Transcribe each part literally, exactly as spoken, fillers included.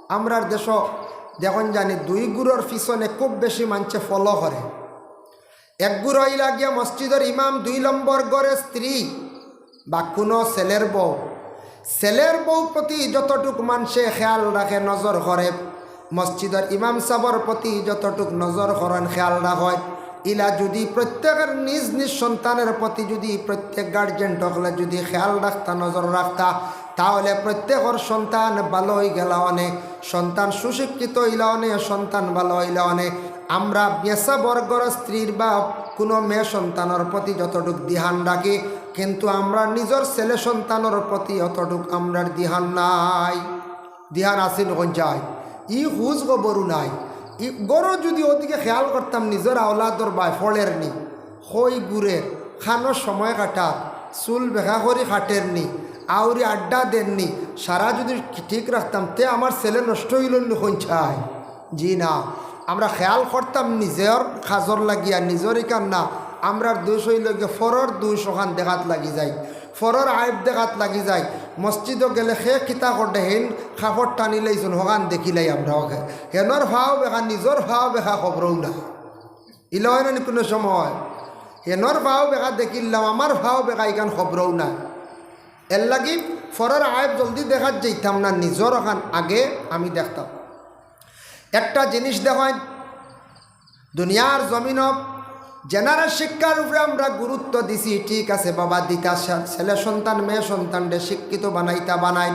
আমরার দেশো দেখইন জানি দুই গুরুর পিছনে খুব বেশি মানষে ফলো করে। এক গুরু অইলা গিয়া মসজিদর ইমাম, দুই নম্বর ঘরর স্ত্রী বা কুনু ছেলের বউ। ছেলের বউ প্রতি যতটুক মানষে খেয়াল রাখে, নজর করে, মসজিদর ইমাম সাবর প্রতি যতটুক নজর করইন, খেয়াল রাখইন, ইলা যুদি প্রত্যেকের নিজ নিজ সন্তানের প্রতি যুদি প্রত্যেক গার্জিয়ান অকলে যুদি খেয়াল রাখতা, নজর রাখতা, তাহলে প্রত্যেকর সন্তান ভালা অইগেলা অনে, সন্তান সুশিক্ষিত অইলা অনে, সন্তান ভালা অইলা অনে। আমরা মেসাবর ঘরর স্ত্রীর বা কুনু মেয়ে সন্তানর প্রতি যতটুক ধিয়ান রাখি, কিন্তু আমরার নিজর ছেলে সন্তানর প্রতি অতটুক আমরার ধিয়ান নাই। ধিয়ান আছে নি কইন চাই? ই খোঁজ খবরও নাই। ই ঘরো যুদি অদিকে খেয়াল করতাম, নিজর আওলাদর বায় ফড়ের নি, কই ঘুরের, কানো সময় কাটার, চুল বেকা করি কাটের নি, আউরি আড্ডা দের নি, সারা যুদি ঠিক রাখতাম, তে আমার ছেলে নষ্ট অইলো নি কইন চাই? জি না, আমরা খেয়াল করতাম নিজর কাজর লাগিয়া, নিজর ইখান না, আমরার দোষ অইলো গিয়া ফড়র দোষ অখান দেখাত লাগি যাই, ফড়র আইব দেখাত লাগি যাই। মসজিদো গেলে কে কিতা করডে, হেইন কাপড় টানিলাইছইন, হখান দেখিলাই আমরা অকে। হেনর ফাও বেকা, নিজর ফাও বেকা খবরও না। ইলা অয় না নি কুনু সময়? হেনর ফাও বেকা দেখিলাম, আমার ফাও বেকা, ইখান খবরও না। এরলাগি ফড়র আইব জলদি দেখাত যাইতাম না, নিজর অখান আগে আমি দেখতাম। একটা জিনিস দেখইন, দুনিয়ার জমিনো যেনারা শিক্ষার উপরে আমরা গুরুত্ব দিছি, ঠিক আছে বাবা, দিতা, ছে-, ছেলে সন্তান, মেয়ে সন্তানরে শিক্ষিত বানাইতা বানাই,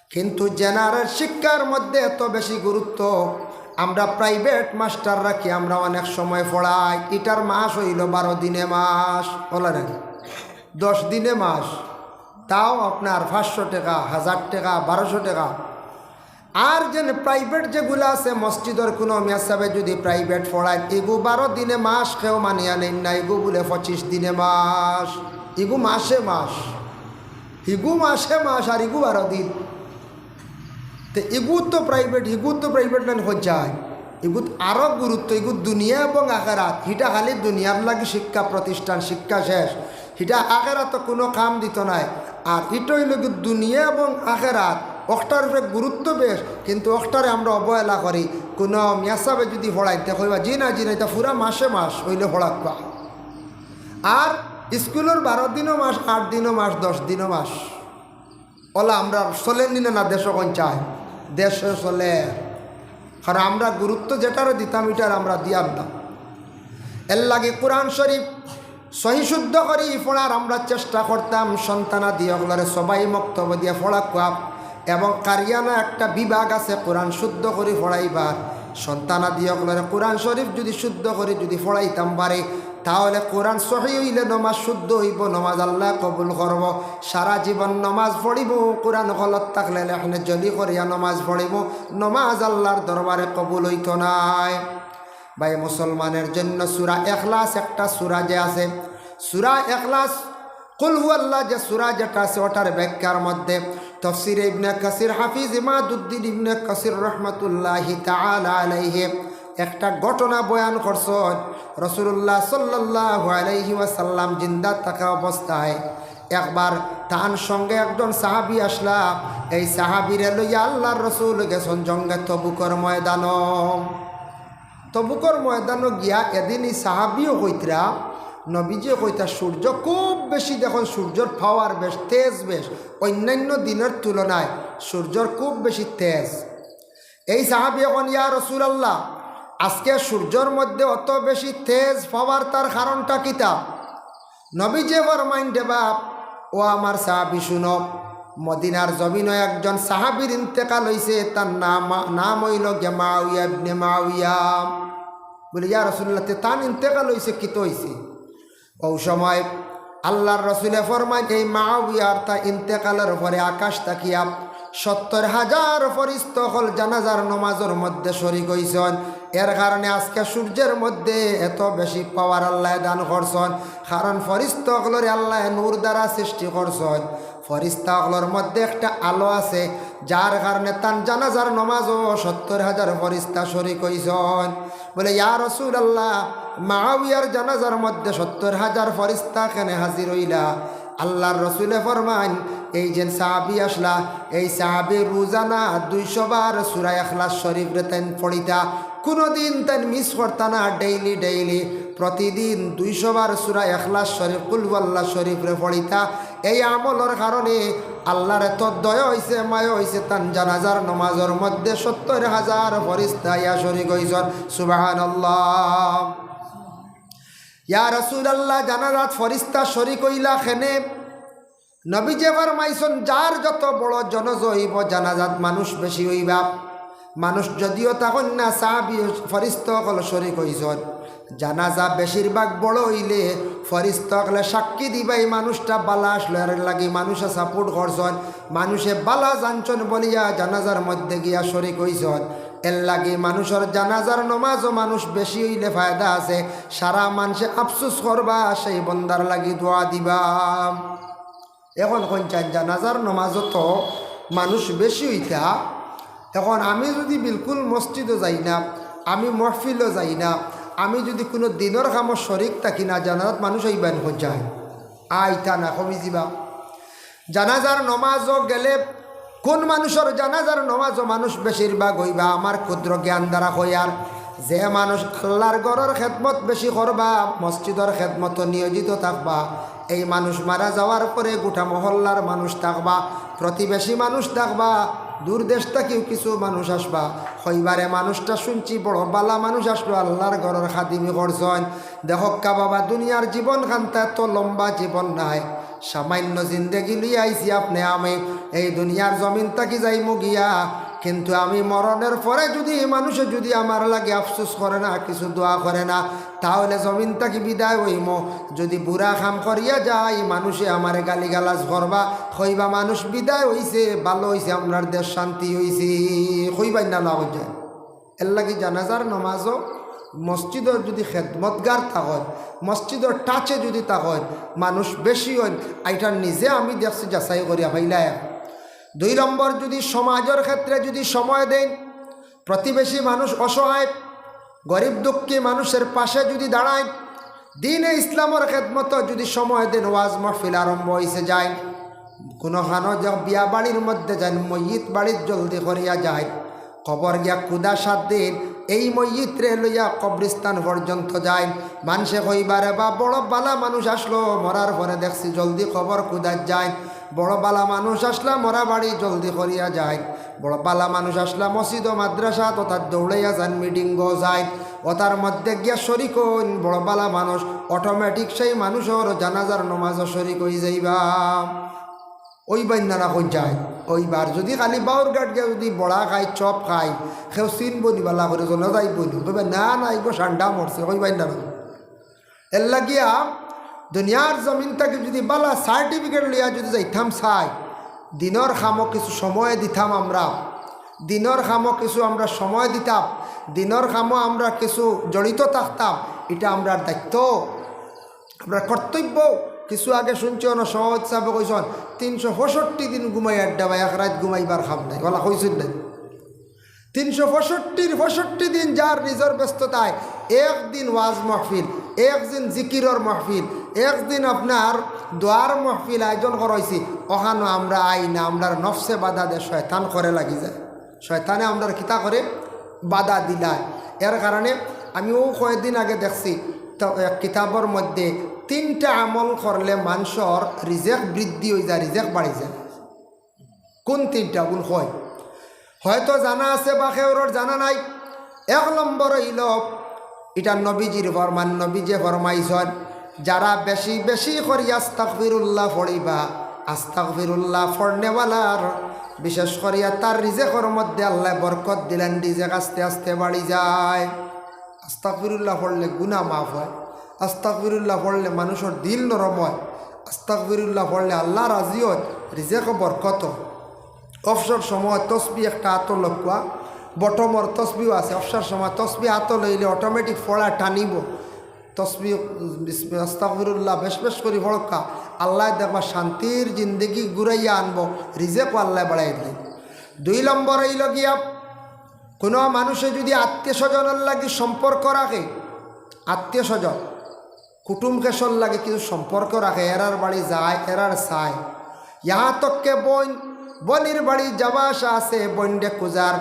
কিন্তু যেনারা শিক্ষার মধ্যে এত বেশি গুরুত্ব, আমরা প্রাইভেট মাস্টার রাখি, আমরা অনেক সময় পড়াই, ইটার মাস অইলো বারো দিনে মাস, বলা নাকি দশ দিনে মাস, তাও আপনার পাঁচশো টেকা, হাজার টেকা, বারোশো টেকা। আর যেন প্রাইভেট যেগুলা আছে, মসজিদর কুনু মেসাবে যুদি প্রাইভেট পড়াইন, ইগু বারো দিনে মাস কেউ মানিয়া নেইন না, ইগু বুলে পঁচিশ দিনে মাস, ইগু মাসে মাস, হিগু মাসে মাস আর ইগু বারো দিন। তে ইগু তো প্রাইভেট, হিগু তো প্রাইভেট লাইন কইন চাই, ইগুত আরো গুরুত্ব, ইগুত দুনিয়া এবং আখেরাত। হিটা খালি দুনিয়ার লাগি শিক্ষা প্রতিষ্ঠান, শিক্ষা শেষ, হিটা আখেরাতো কুনু কাম দিতো নায়। আর ইটা অইলো গি দুনিয়া এবং আখেরাত, অকটার উপরে গুরুত্ব বেশ, কিন্তু অকটারে আমরা অবহেলা করি। কুনু মেসাবে যুদি পড়াইন তে কইবা, "জি না, জি না, ইটা পুরা মাসে মাস অইলে পড়াউক্কা।" আর স্কুলর বারো দিনও মাস, আট দিনও মাস, দশ দিনও মাস। অলা আমরার চলের নি না, না দেশো কইন চাই? দেশো চলের। কারণ আমরা গুরুত্ব যেটারে দিতাম, ইটারে আমরা দিয়ার না। এরলাগি কোরআন শরীফ সহি শুদ্ধ করি পড়ার আমরা চেষ্টা করতাম। সন্তানাদি অকলরে সবাই মক্তব দিয়া পড়াউক্কা, এবং কারিয়ানা একটা বিভাগ আছে কোরআন শুদ্ধ করি পড়াইবার। সন্তানাদি অকলরে কোরআন শরীফ যুদি শুদ্ধ করি যুদি পড়াইতাম পারি, তাহলে কোরআন সহি অইলে নমাজ শুদ্ধ অইবো, নমাজ আল্লায় কবুল করবো। সারা জীবন নমাজ পড়িবো, কোরআন গলত থাকলে এখানে জলি করিয়া নমাজ পড়িবো, নমাজ আল্লার দরবারে কবুল অইতো নায়। ভাই, মুসলমানের জন্য সূরা ইখলাস একটা সূরা যে আছে, সূরা ইখলাস, কুল হুয়াল্লাহ যে সূরা যেটা আছে, ওটার ব্যাখ্যার মধ্যে তফসিরে ইবনে কাসির, হাফিজ ইমাদুদ্দিন ইবনে কাসির রহমতুল্লাহি তাআলা আলাইহি একটা ঘটনা বয়ান করছইন। রাসূলুল্লাহ সাল্লাল্লাহু আলাইহি ওয়াসাল্লাম জিন্দা থাকা অবস্থায় একবার তান সঙ্গে একজন সাহাবী আসলা। এই সাহাবীরে লইয়া আল্লার রসুল গেছইন জঙ্গে তবুকর ময়দানো। তবুকর ময়দানো গিয়া এদিন ই সাহাবীও কইতরা, নবীজিও কইতা, সূর্য খুব বেশি, দেখইন সূর্যর পাওয়ার বেশ, তেজ বেশ, অন্যান্য দিনের তুলনায় সূর্যর খুব বেশি তেজ। এই সাহাবী কইন, "ইয়া রাসূলুল্লাহ, আজকে সূর্যর মধ্যে অত বেশি তেজ পাওয়ার তার কারণটা কিতা?" নবীজি ফরমাইন, "রে বাপ, ও আমার সাহাবী, শুনো, মদিনার জমিনো একজন সাহাবীর ইন্তেকাল অইছে, তার নাম, নাম অইলো গিয়া মুআবিয়া ইবনে মুআবিয়া।" বলে, "ইয়া রাসূলুল্লাহ, তে তান ইন্তেকাল অইছে, কিতা অইছে?" অউ সময় আল্লার রসুলে ফরমাইন, এই মুআবিয়ার তা ইন্তেকালর পরে আকাশ থাকিয়া সত্তর হাজার ফরিস্তা অকল জানাজার নমাজর মধ্যে শরিক অইছইন। এর কারণে আজকে সূর্যর মধ্যে এত বেশি পাওয়ার আল্লায় দান করছইন, কারণ ফরিস্তা অকলরে আল্লায় নূর দ্বারা সৃষ্টি করছইন। ফরিস্তা অকলর মধ্যে একটা আলো আছে, যার কারণে তান জানাজার নমাজও সত্তর হাজার ফরিস্তা শরিক অইছইন। বলে, "ইয়া রাসূলুল্লাহ, মুআবিয়ার জানাজার মধ্যে সত্তর হাজার ফরিস্তা কেনে হাজির অইলা?" আল্লাহর রসুলে ফরমাইন, এই যে সাহাবী আসলা, এই সাহাবী রোজানা দুইশো বার সূরা ইখলাস শরীফরে তাইন পড়িতা, কুনুদিন তাইন মিস করতা না, ডেইলি ডেইলি প্রতিদিন দুইশো বার সূরা ইখলাস শরীফ, কুল হুয়াল্লাহ শরীফরে পড়িতা। এই আমলর কারণে আল্লাহর এত দয়া অইছে, মায়া অইছে, তান জানাজার নমাজর মধ্যে সত্তর হাজার ফরিস্তা আইয়া শরিক অইছইন। সুবহানাল্লাহ। ইয়া রাসূলুল্লাহ, জানাজাত ফরিস্তা শরিক অইলা কেনে? নবীজি ফরমাইছইন, যার যত বড় জানাজা অইবো, জানাজাত মানুষ বেশি অইবা। মানুষ যদিও থাকইন না, সাহাবী ফরিস্তা অকল শরিক অইছইন। জানাজা বেশিরভাগ বড় অইলে ফরিস্তা অকলে সাক্ষী দিবা, এই মানুষটা বালা আছলো, এর লাগি মানুষে সাপোর্ট করছইন, মানুষে বালা জানছইন বলিয়া জানাজার মধ্যে গিয়া শরিক অইছইন। এর লাগি মানুষর জানাজার নমাজও মানুষ বেশি অইলে ফায়দা আছে। সারা মানষে আফসোস করবা, সেই বন্দার লাগি দোয়া দিবা। এখন কইন চাইন, জানাজার নমাজও তো মানুষ বেশি অইতা। এখন আমি যুদি বিলকুল মসজিদও যাই না, আমি মহফিলও যাই না, আমি যুদি কুনু দিনর কামো শরিক থাকি না, জানাজাত মানুষ আইবা নি কইন চাইন? আইতা না, কমি যিবা। জানাজার নমাজও গেলে কুন মানুষর জানাজার নমাজও মানুষ বেশিরভাগ অইবা? আমার ক্ষুদ্র জ্ঞান দ্বারা কইয়ার, যে মানুষ আল্লাহর ঘরর খেদমত বেশি করবা, মসজিদর খেদমতো নিয়োজিত থাকবা, এই মানুষ মারা যাওয়ার পরে গোটা মহল্লার মানুষ থাকবা, প্রতিবেশী মানুষ থাকবা, দূর দেশ থাকিও কিছু মানুষ আসবা, কইবা রে, মানুষটা শুনছি বড় বালা মানুষ আছলো, আল্লাহর ঘরর খাদিমি করছইন। দেখউক্কা বাবা, দুনিয়ার জীবন খানতা এত লম্বা জীবন নায়, সামান্য জিন্দেগি লইয়া আইছি আপনে আমি, এই দুনিয়ার জমিন থাকি যাইমু গিয়া, কিন্তু আমি মরণর পরে যুদি মানষে যুদি আমার লাগি আফসোস করে না, কিছু দোয়া করে না, তাহলে জমিন থাকি বিদায় অইমু। যুদি বুরা কাম করিয়া যাই, মানষে আমারে গালিগালাজ করবা, কইবা মানুষ বিদায় অইছে, ভালা অইছে, আমরার দেশ শান্তি অইছে, কইবা ইন্না আল্লাহ কইয়া। এর লাগি জানাজার নমাজও মসজিদর যুদি খেদমতগার থাকইন, মসজিদর টাচে যুদি থাকইন, মানুষ বেশি অইন, ইটা নিজে আমি দেখছি, যাচাই করিয়া পাইলাম। দুই নম্বর, যুদি সমাজর ক্ষেত্রে যুদি সময় দেইন, প্রতিবেশী মানুষ অসহায়, গরিব দুঃখী মানুষর পাশে যুদি দাঁড়াইন, দ্বীনে ইসলামর খেদমতো যুদি সময় দেইন, ওয়াজ মাহফিল আরম্ভ অইছে যাইন, কুনুখানো যে বিয়া বাড়ির মধ্যে যাইন, মইয়িত বাড়িত জলদি করিয়া যাইন, কবর গিয়া কুদা সাত দিন, এই মইয়িতরে লইয়া কবরস্থান পর্যন্ত যাইন। মানষে কইবা রে বা, বড় বালা মানুষ আছলো, মরার পরে দেখছি জলদি কবর কুদাত যাইন, বড় বালা মানুষ আছলা, মরা বাড়ি জলদি করিয়া যাইন, বড় বালা মানুষ আছলা, মসজিদ ও মাদ্রাসা তো তার দৌড়াইয়া যাইন, মিটিংও যাইন, ও তার মধ্যে গিয়া শরিক অইন, বড় বালা মানুষ, অটোমেটিক সেই মানুষর জানাজার নমাজও শরিক অই যাইবা। অইবা ইন্না না কইন চাইন? অইবা। আর যুদি খালি বাউরঘাট গিয়া যুদি বড়া খাই, চপ খাই, কেউ চিনবো নি বালা করি, জনা যাইবো নি? কইবা, "না, না, ইগু সান্ডা মরছে," কইবা ইন্না না। এর লাগিয়া দুনিয়ার জমিন থাকি যুদি বালা সার্টিফিকেট লইয়া যুদি যাইতাম চাই, দ্বীনর কামো কিছু সময় দিতাম আমরা, দ্বীনর কামো কিছু আমরা সময় দিতাম, দ্বীনর কামো আমরা কিছু জড়িত থাকতাম, ইটা আমরার দায়িত্ব। আমরার কর্তব্য। কিছু আগে শুনছি, অনো সভাপতি সাবে কইছইন, তিনশো পঁয়ষট্টি দিন ঘুমাই আড্ডা বা এক রাইত ঘুমাইবার কাম নাই, অলা কইছইন নাই? তিনশো পঁয়ষট্টির পঁয়ষট্টি দিন যার নিজর ব্যস্ততায়, একদিন ওয়াজ মাহফিল, একদিন জিকিরর মাহফিল, একদিন আপনার দোয়ার মাহফিল আয়োজন করা অইছে, অখানো আমরা আই না, আমরার নফসে বাধা দে, শয়তান করে লাগি যায়। শয়তানে আমরার কিতা করে? বাধা দিলায়। এর কারণে আমি অউ কয়দিন আগে দেখছি, তো এক কিতাবর মধ্যে তিনটা আমল করলে মানষর রিজেক বৃদ্ধি অই যায়, রিজেক বাড়ি যায়। কুন তিনটা? অগুন কই, হয়তো জানা আছে বা কেউরর জানা নাই। এক নম্বর অইলো, ইটা নবীজির ফরমান, নবীজিয়ে ফরমাইছইন, যারা বেশি বেশি করি আস্তাগফিরুল্লাহ পড়িবা, আস্তাগফিরুল্লাহ পড়নেওয়ালার বিশেষ করিয়া তার রিজেকর মধ্যে আল্লায় বরকত দিলাইন, রিজেক আস্তে আস্তে বাড়ি যায়। আস্তাগফিরুল্লাহ পড়লে গুনা মাফ অয়, আস্তাগফিরুল্লাহ পড়লে মানষর দিল নরম অয়, আস্তাগফিরুল্লাহ পড়লে আল্লাহ রাজি অয়, রিজেকও বরকত অয়। অবসর সময় তসবি একটা আতো লউক্কা, বটমর তসবিও আছে, অবসর সময় তসবি আতো লইলে অটোমেটিক পড়া টানিবো। তসবি, বিসমি-, আস্তাগফিরুল্লাহ বেশ বেশ করি পড়উক্কা, আল্লায় দেখবা শান্তির জিন্দেগি ঘুরাইয়া আনবো, রিজেকও আল্লায় বাড়াই দিলাইন। দুই নম্বর অইলো গিয়া, কুনু মানষে যুদি আত্মীয় স্বজনর লাগি সম্পর্ক রাখে, আত্মীয় স্বজন, কুটুম কেশর লাগি কিছু সম্পর্ক রাখে, এরার বাড়ি যায়, এরার চায়। ইহা তককে বইন, বইনর বাড়ি যাওয়া আসা আছে, বইনরে খুজার।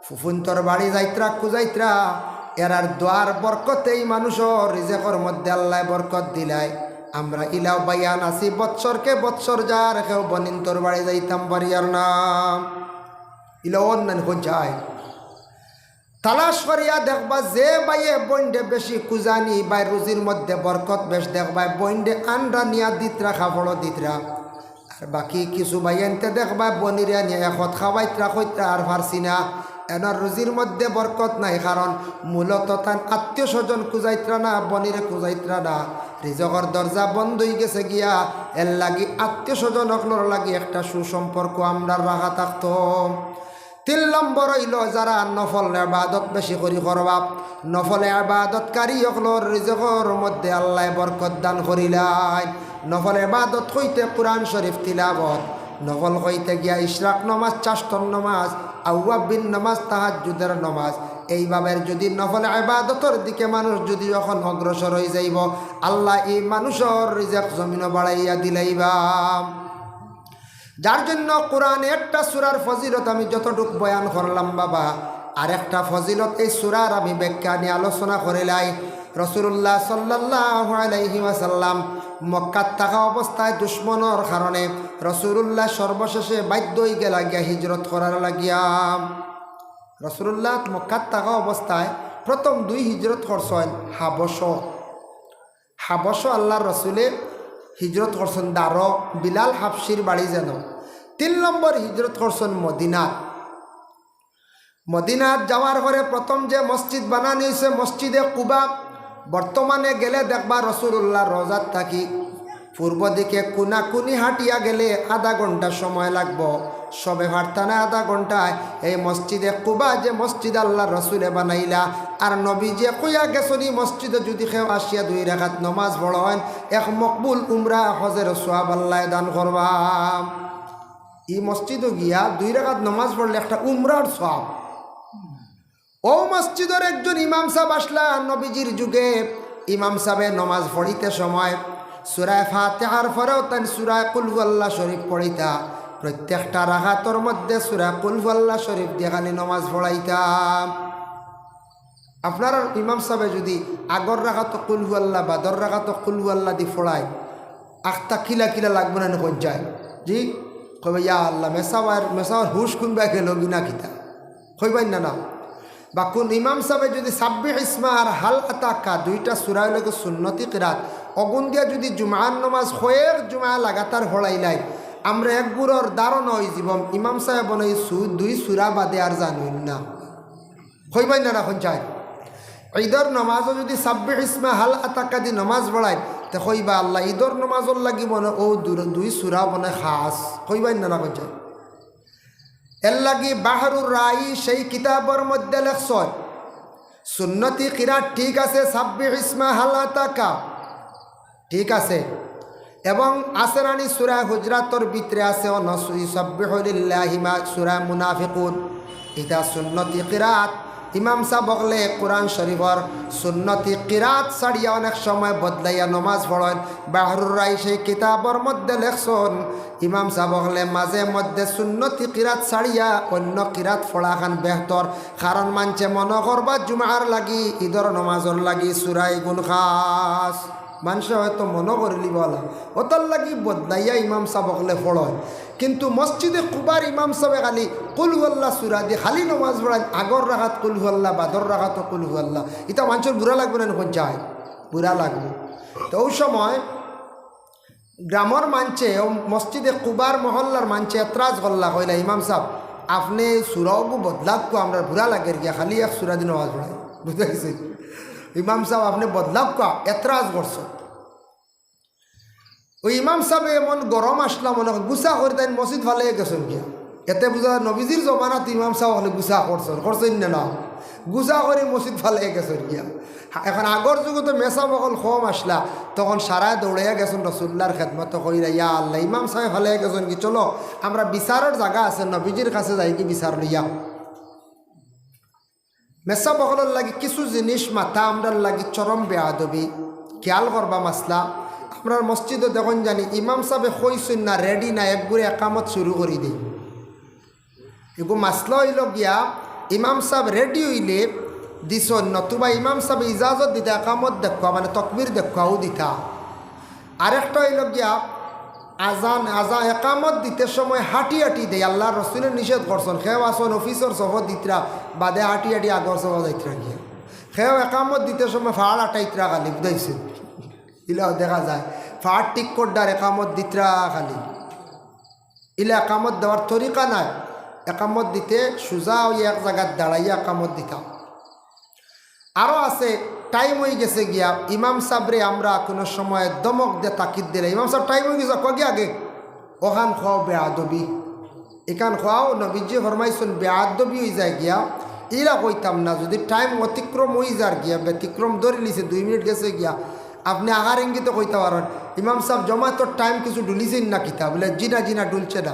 ফুফুন্তর বাড়ি যাইত্রা, খুজাইত্রা, এরার দোয়ার বরকতে ই মানুষর রিজেকর মধ্যে আল্লায় বরকত দিলায়। আমরা ইলাও বাইয়ান আছি, বৎসরকে বৎসর যার, কেউ বইনতর বাড়ি যাইতাম পারিয়ার না। ইলা অন্যান্য যায়। তালাশ করিয়া দেখবা, যে বাইয়ে বইনরে বেশি খুজানি, বাইর রুজির মধ্যে বরকত বেশ, দেখবায় বইনরে আনরা নিয়া দিত্রা, কাপড়ও দিত্রা। আর বাকি কিছু বাইয়াইন্তে দেখবায় বইনরে নিয়া একত খাওয়াইত্রা, কইত্রা আর পারছি না, এনর রুজির মধ্যে বরকত নাই, কারণ মূলত তান আত্মীয় স্বজন খুজাইত্রা না, বইনরে খুজাইত্রা না, রিজেকর দরজা বন্ধ অইগেছে গিয়া। এরলাগি আত্মীয় স্বজন অকলর লাগি একটা সুসম্পর্ক আমরার রাখা থাকতো। তিন নম্বর অইলো, যারা নফল ইবাদত বেশি করি করবা, নফল ইবাদতকারী অকলর রিজেকর মধ্যে আল্লায় বরকত দান করিলাইন। নফল ইবাদত কইতে কুরআন শরীফ তিলাওত, নফল কইতে গিয়া ইশরাক নমাজ, চাস্তর নমাজ, আওয়াবিন নমাজ, তাহাজ্জুদের নমাজ। এইভাবে যুদি নফল ইবাদতর দিকে মানুষ যুদি অখন অগ্রসর অইযাইবো, আল্লায় ই মানুষর রিজেক জমিনো বাড়াইয়া দিলাইবা। যার জন্য কুরআনে একটা সূরার ফজিলত আমি যতটুক বয়ান করলাম বাবা, আর একটা ফজিলত এই সূরার আমি ব্যাখ্যা নিয়া আলোচনা করিলাই। রাসূলুল্লাহ সাল্লাল্লাহু আলাইহি ওয়াসাল্লাম মক্কাত থাকা অবস্থায় দুশমনর কারণে রাসূলুল্লাহ সর্বশেষে বাধ্য অইগেলা গিয়া হিজরত করার লাগিয়া। রাসূলুল্লাহ মক্কাত থাকা অবস্থায় প্রথম দুই হিজরত করছইন হাবশ। হাবশ আল্লার রাসূলে হিজরত করছইন দারো, বিলাল হাবশির বাড়ি যেন। তিন নম্বর হিজরত করছইন মদিনাত। মদিনাত যাওয়ার পরে প্রথম যে মসজিদ বানানি অইছে মসজিদে কুবা। বর্তমানে গেলে দেখবা রাসূলুল্লাহর রওজাত থাকি পূর্ব দিকে কুনাকুনি হাঁটিয়া গেলে আধা ঘন্টা সময় লাগবো। সবে পারতা না আধা ঘন্টায় এই মসজিদে কুবা, যে মসজিদ আল্লার রাসূলে বানাইলা, আর নবীজিয়ে কইয়া গেছইন, ই মসজিদো যুদি কেউ আসিয়া দুই রাকাত নমাজ পড়ইন, এক মকবুল উমরা হজের সওয়াব আল্লায় দান করবা। ই মসজিদো গিয়া দুই রাকাত নমাজ পড়লে একটা উমরার সওয়াব। অউ মসজিদর একজন ইমাম সাব আছলা নবীজির যুগে, ইমাম সাবে নমাজ পড়িতে সময় সূরায়ে ফাতিহার পরেও তাইন সূরায়ে কুল হু আল্লাহ শরীফ পড়িতা। প্রত্যেকটা রাকাতর মধ্যে সূরায়ে কুল হু আল্লাহ শরীফ দিয়া খালি নমাজ পড়াইতা। আপনারার ইমাম সাবে যুদি আগর রাকাতো কুল হু আল্লাহ, বাদর রাকাতো কুল হু আল্লাহ দি পড়ায়, আখতা কিলা কিলা লাগবো না নি কইন চাই? জি, কইবা, "ইয়া আল্লাহ, মেসাবার, মেসাবার হুশ কুনবায় গেলো গি না কিতা?" কইবা নি না, না? বা কুন ইমাম সাবে যুদি সাব্বিহ ইসমা আর হাল আতাকা দুইটা সূরা অইলো গি সুন্নতি কিরাত, অগুন দিয়া যুদি জুমার নমাজ কয়েক জুমা লাগাতার পড়াইলাইন, আমরা এক গুরর ধারণা অইযিবো, ইমাম সাবে মনে অয় সু-, দুই সূরা বাদে আর জানইন না। কইবা নি না, না কইন চাই? ইদর নমাজো যুদি সাব্বিহ ইসমা হাল আতাকা দি নমাজ পড়াইন, তে কইবা, "আল্লাহ, ইদর নমাজর লাগি মনে অয় অউ দু-, দুই সূরা মনে অয় খাস।" কইবা নি না, না কইন চাই? এরলাগি বাহরুর রাই সেই কিতাবর মধ্যে লেখছইন, সুন্নতি কিরাত ঠিক আছে, সাব্বিহ ইসমা হাল আতাকা ঠিক আছে, এবং আছে না নি সূরা হুজুরাতর ভিতরে আছে, অনসু ইউসাব্বিহু লিল্লাহি মা, সূরা মুনাফিকুন, ইটা সুন্নতি কিরাত। ইমাম সাব অকলে কুরআন শরীফর সুন্নতি কিরাত ছাড়িয়া অনেক সময় বদলাইয়া নমাজ পড়ইন। বাহরুর রাই সেই কিতাবর মধ্যে লেখছইন, ইমাম সাব অকলে মাঝে মধ্যে সুন্নতি কিরাত ছাড়িয়া অইন্য কিরাত পড়াখান বেহতর, কারণ মানষে মনো করবা জুমার লাগি, ইদর নমাজর লাগি সূরা ইগুন খাস। মানষে হয়তো মনো করিলিবো অলা, অতার লাগি বদলাইয়া ইমাম সাব অকলে পড়ইন। কিন্তু মসজিদে কুবার ইমাম সাবে খালি কুল হু আল্লাহ সূরা দি খালি নমাজ পড়াইন, আগর রাকাত কুল হু আল্লাহ, বাদর রাকাতো কুল হু আল্লাহ। ইটা মানষর বুরা লাগবো না নি কইন চাই? বুরা লাগবো। তে অউ সময় গ্রামর মানষে, অউ মসজিদে কুবার মহল্লার মানষে এতরাজ করলা, কইলা, "ইমাম সাব, আপনে সূরা অগু বদলাউক্কা, আমরার বুরা লাগের গিয়া, খালি এক সূরা দি নমাজ পড়াইন।" বুঝা গেছে? ইমাম সাব, আপনে বদলাউক্কা, এতরাজ করছইন। অউ ইমাম সাবে এমন গরম আছলা, মনে অয় গুসা করি তাইন মসজিদ ফালাইয়া গেছইন গিয়া। এতে বুঝা যায় নবীজির জমানাত ইমাম সাব অকলে গুসা করছইন, করছইন নি না? গুসা করি মসজিদ ফালাইয়া গেছইন গিয়া। হা, এখন আগর যুগো তো মেসাব অকল কম আছলা, তখন সারায় দৌড়াইয়া গেছইন রাসূলুল্লাহর খেদমতো, কইরা, "ইয়া আল্লাহ, ইমাম সাবে ফালাইয়া গেছইন গি, চলো, আমরা বিচারর জাগা আছে, নবীজির কাছে যাইগি বিচার লইয়া।" মেসাব অকলর লাগি কিছু জিনিস মাতা আমরার লাগি চরম বেয়াদবি। খেয়াল করবা মাসলা, আমরার মসজিদো দেখইন জানি ইমাম সাবে কইছইন না, রেডি না, একগুরে একামত শুরু করি দেই। এগু মাসলা অইলো গিয়া, ইমাম সাব রেডি অইলে দিছইন, নতুবা ইমাম সাবে ইজাজত দিতা, একামত দেখুয়া, মানে তকবির দেখুয়াও দিতা। আরেকটা অইলো গিয়া, আজান, আজান, একামত দিতে সময় হাঁটি হাঁটি দেয়। আল্লার রসুলে নিষেধ করছইন, কেউ আছইন অফিসর সফো দিতরা, বাদে হাঁটি হাঁটি আগর সফো যাইতরা গিয়া। কেউ একামত দিতে সময় ফাড় আটাইতরা খালি, বুঝাইছে? ইলাও দেখা যায়, ফাড় ঠিক করডার একামত দিতরা খালি। ইলা একামত দেওয়ার তরিকা নাই। একামত দিতে সুজা অইয়া এক জাগাত দাঁড়াইয়া একামত দিতা। আরো আছে, টাইম অইগেছে গিয়া, ইমাম সাবরে আমরা কুনু সময় ধমক দে, তাকিদ দিলে, "ইমাম সাব, টাইম অইগেছে, কগি আগে, অখান কও বেয়াদবি।" ইখান কও, নবীজি ফরমাইছইন, বেয়াদবি অইযায় গিয়া, ইলা কইতাম না, যুদি টাইম অতিক্রম অইযার গিয়া, ব্যতিক্রম ধরিলিছে, দুই মিনিট গেছে গিয়া, আপনে আকার ইঙ্গিতে কইতা পারইন, "ইমাম সাব, জমাতর টাইম কিছু ঢুলিছে না কিতা?" বুলে, "জি না, জি না, ঢুলছে না।"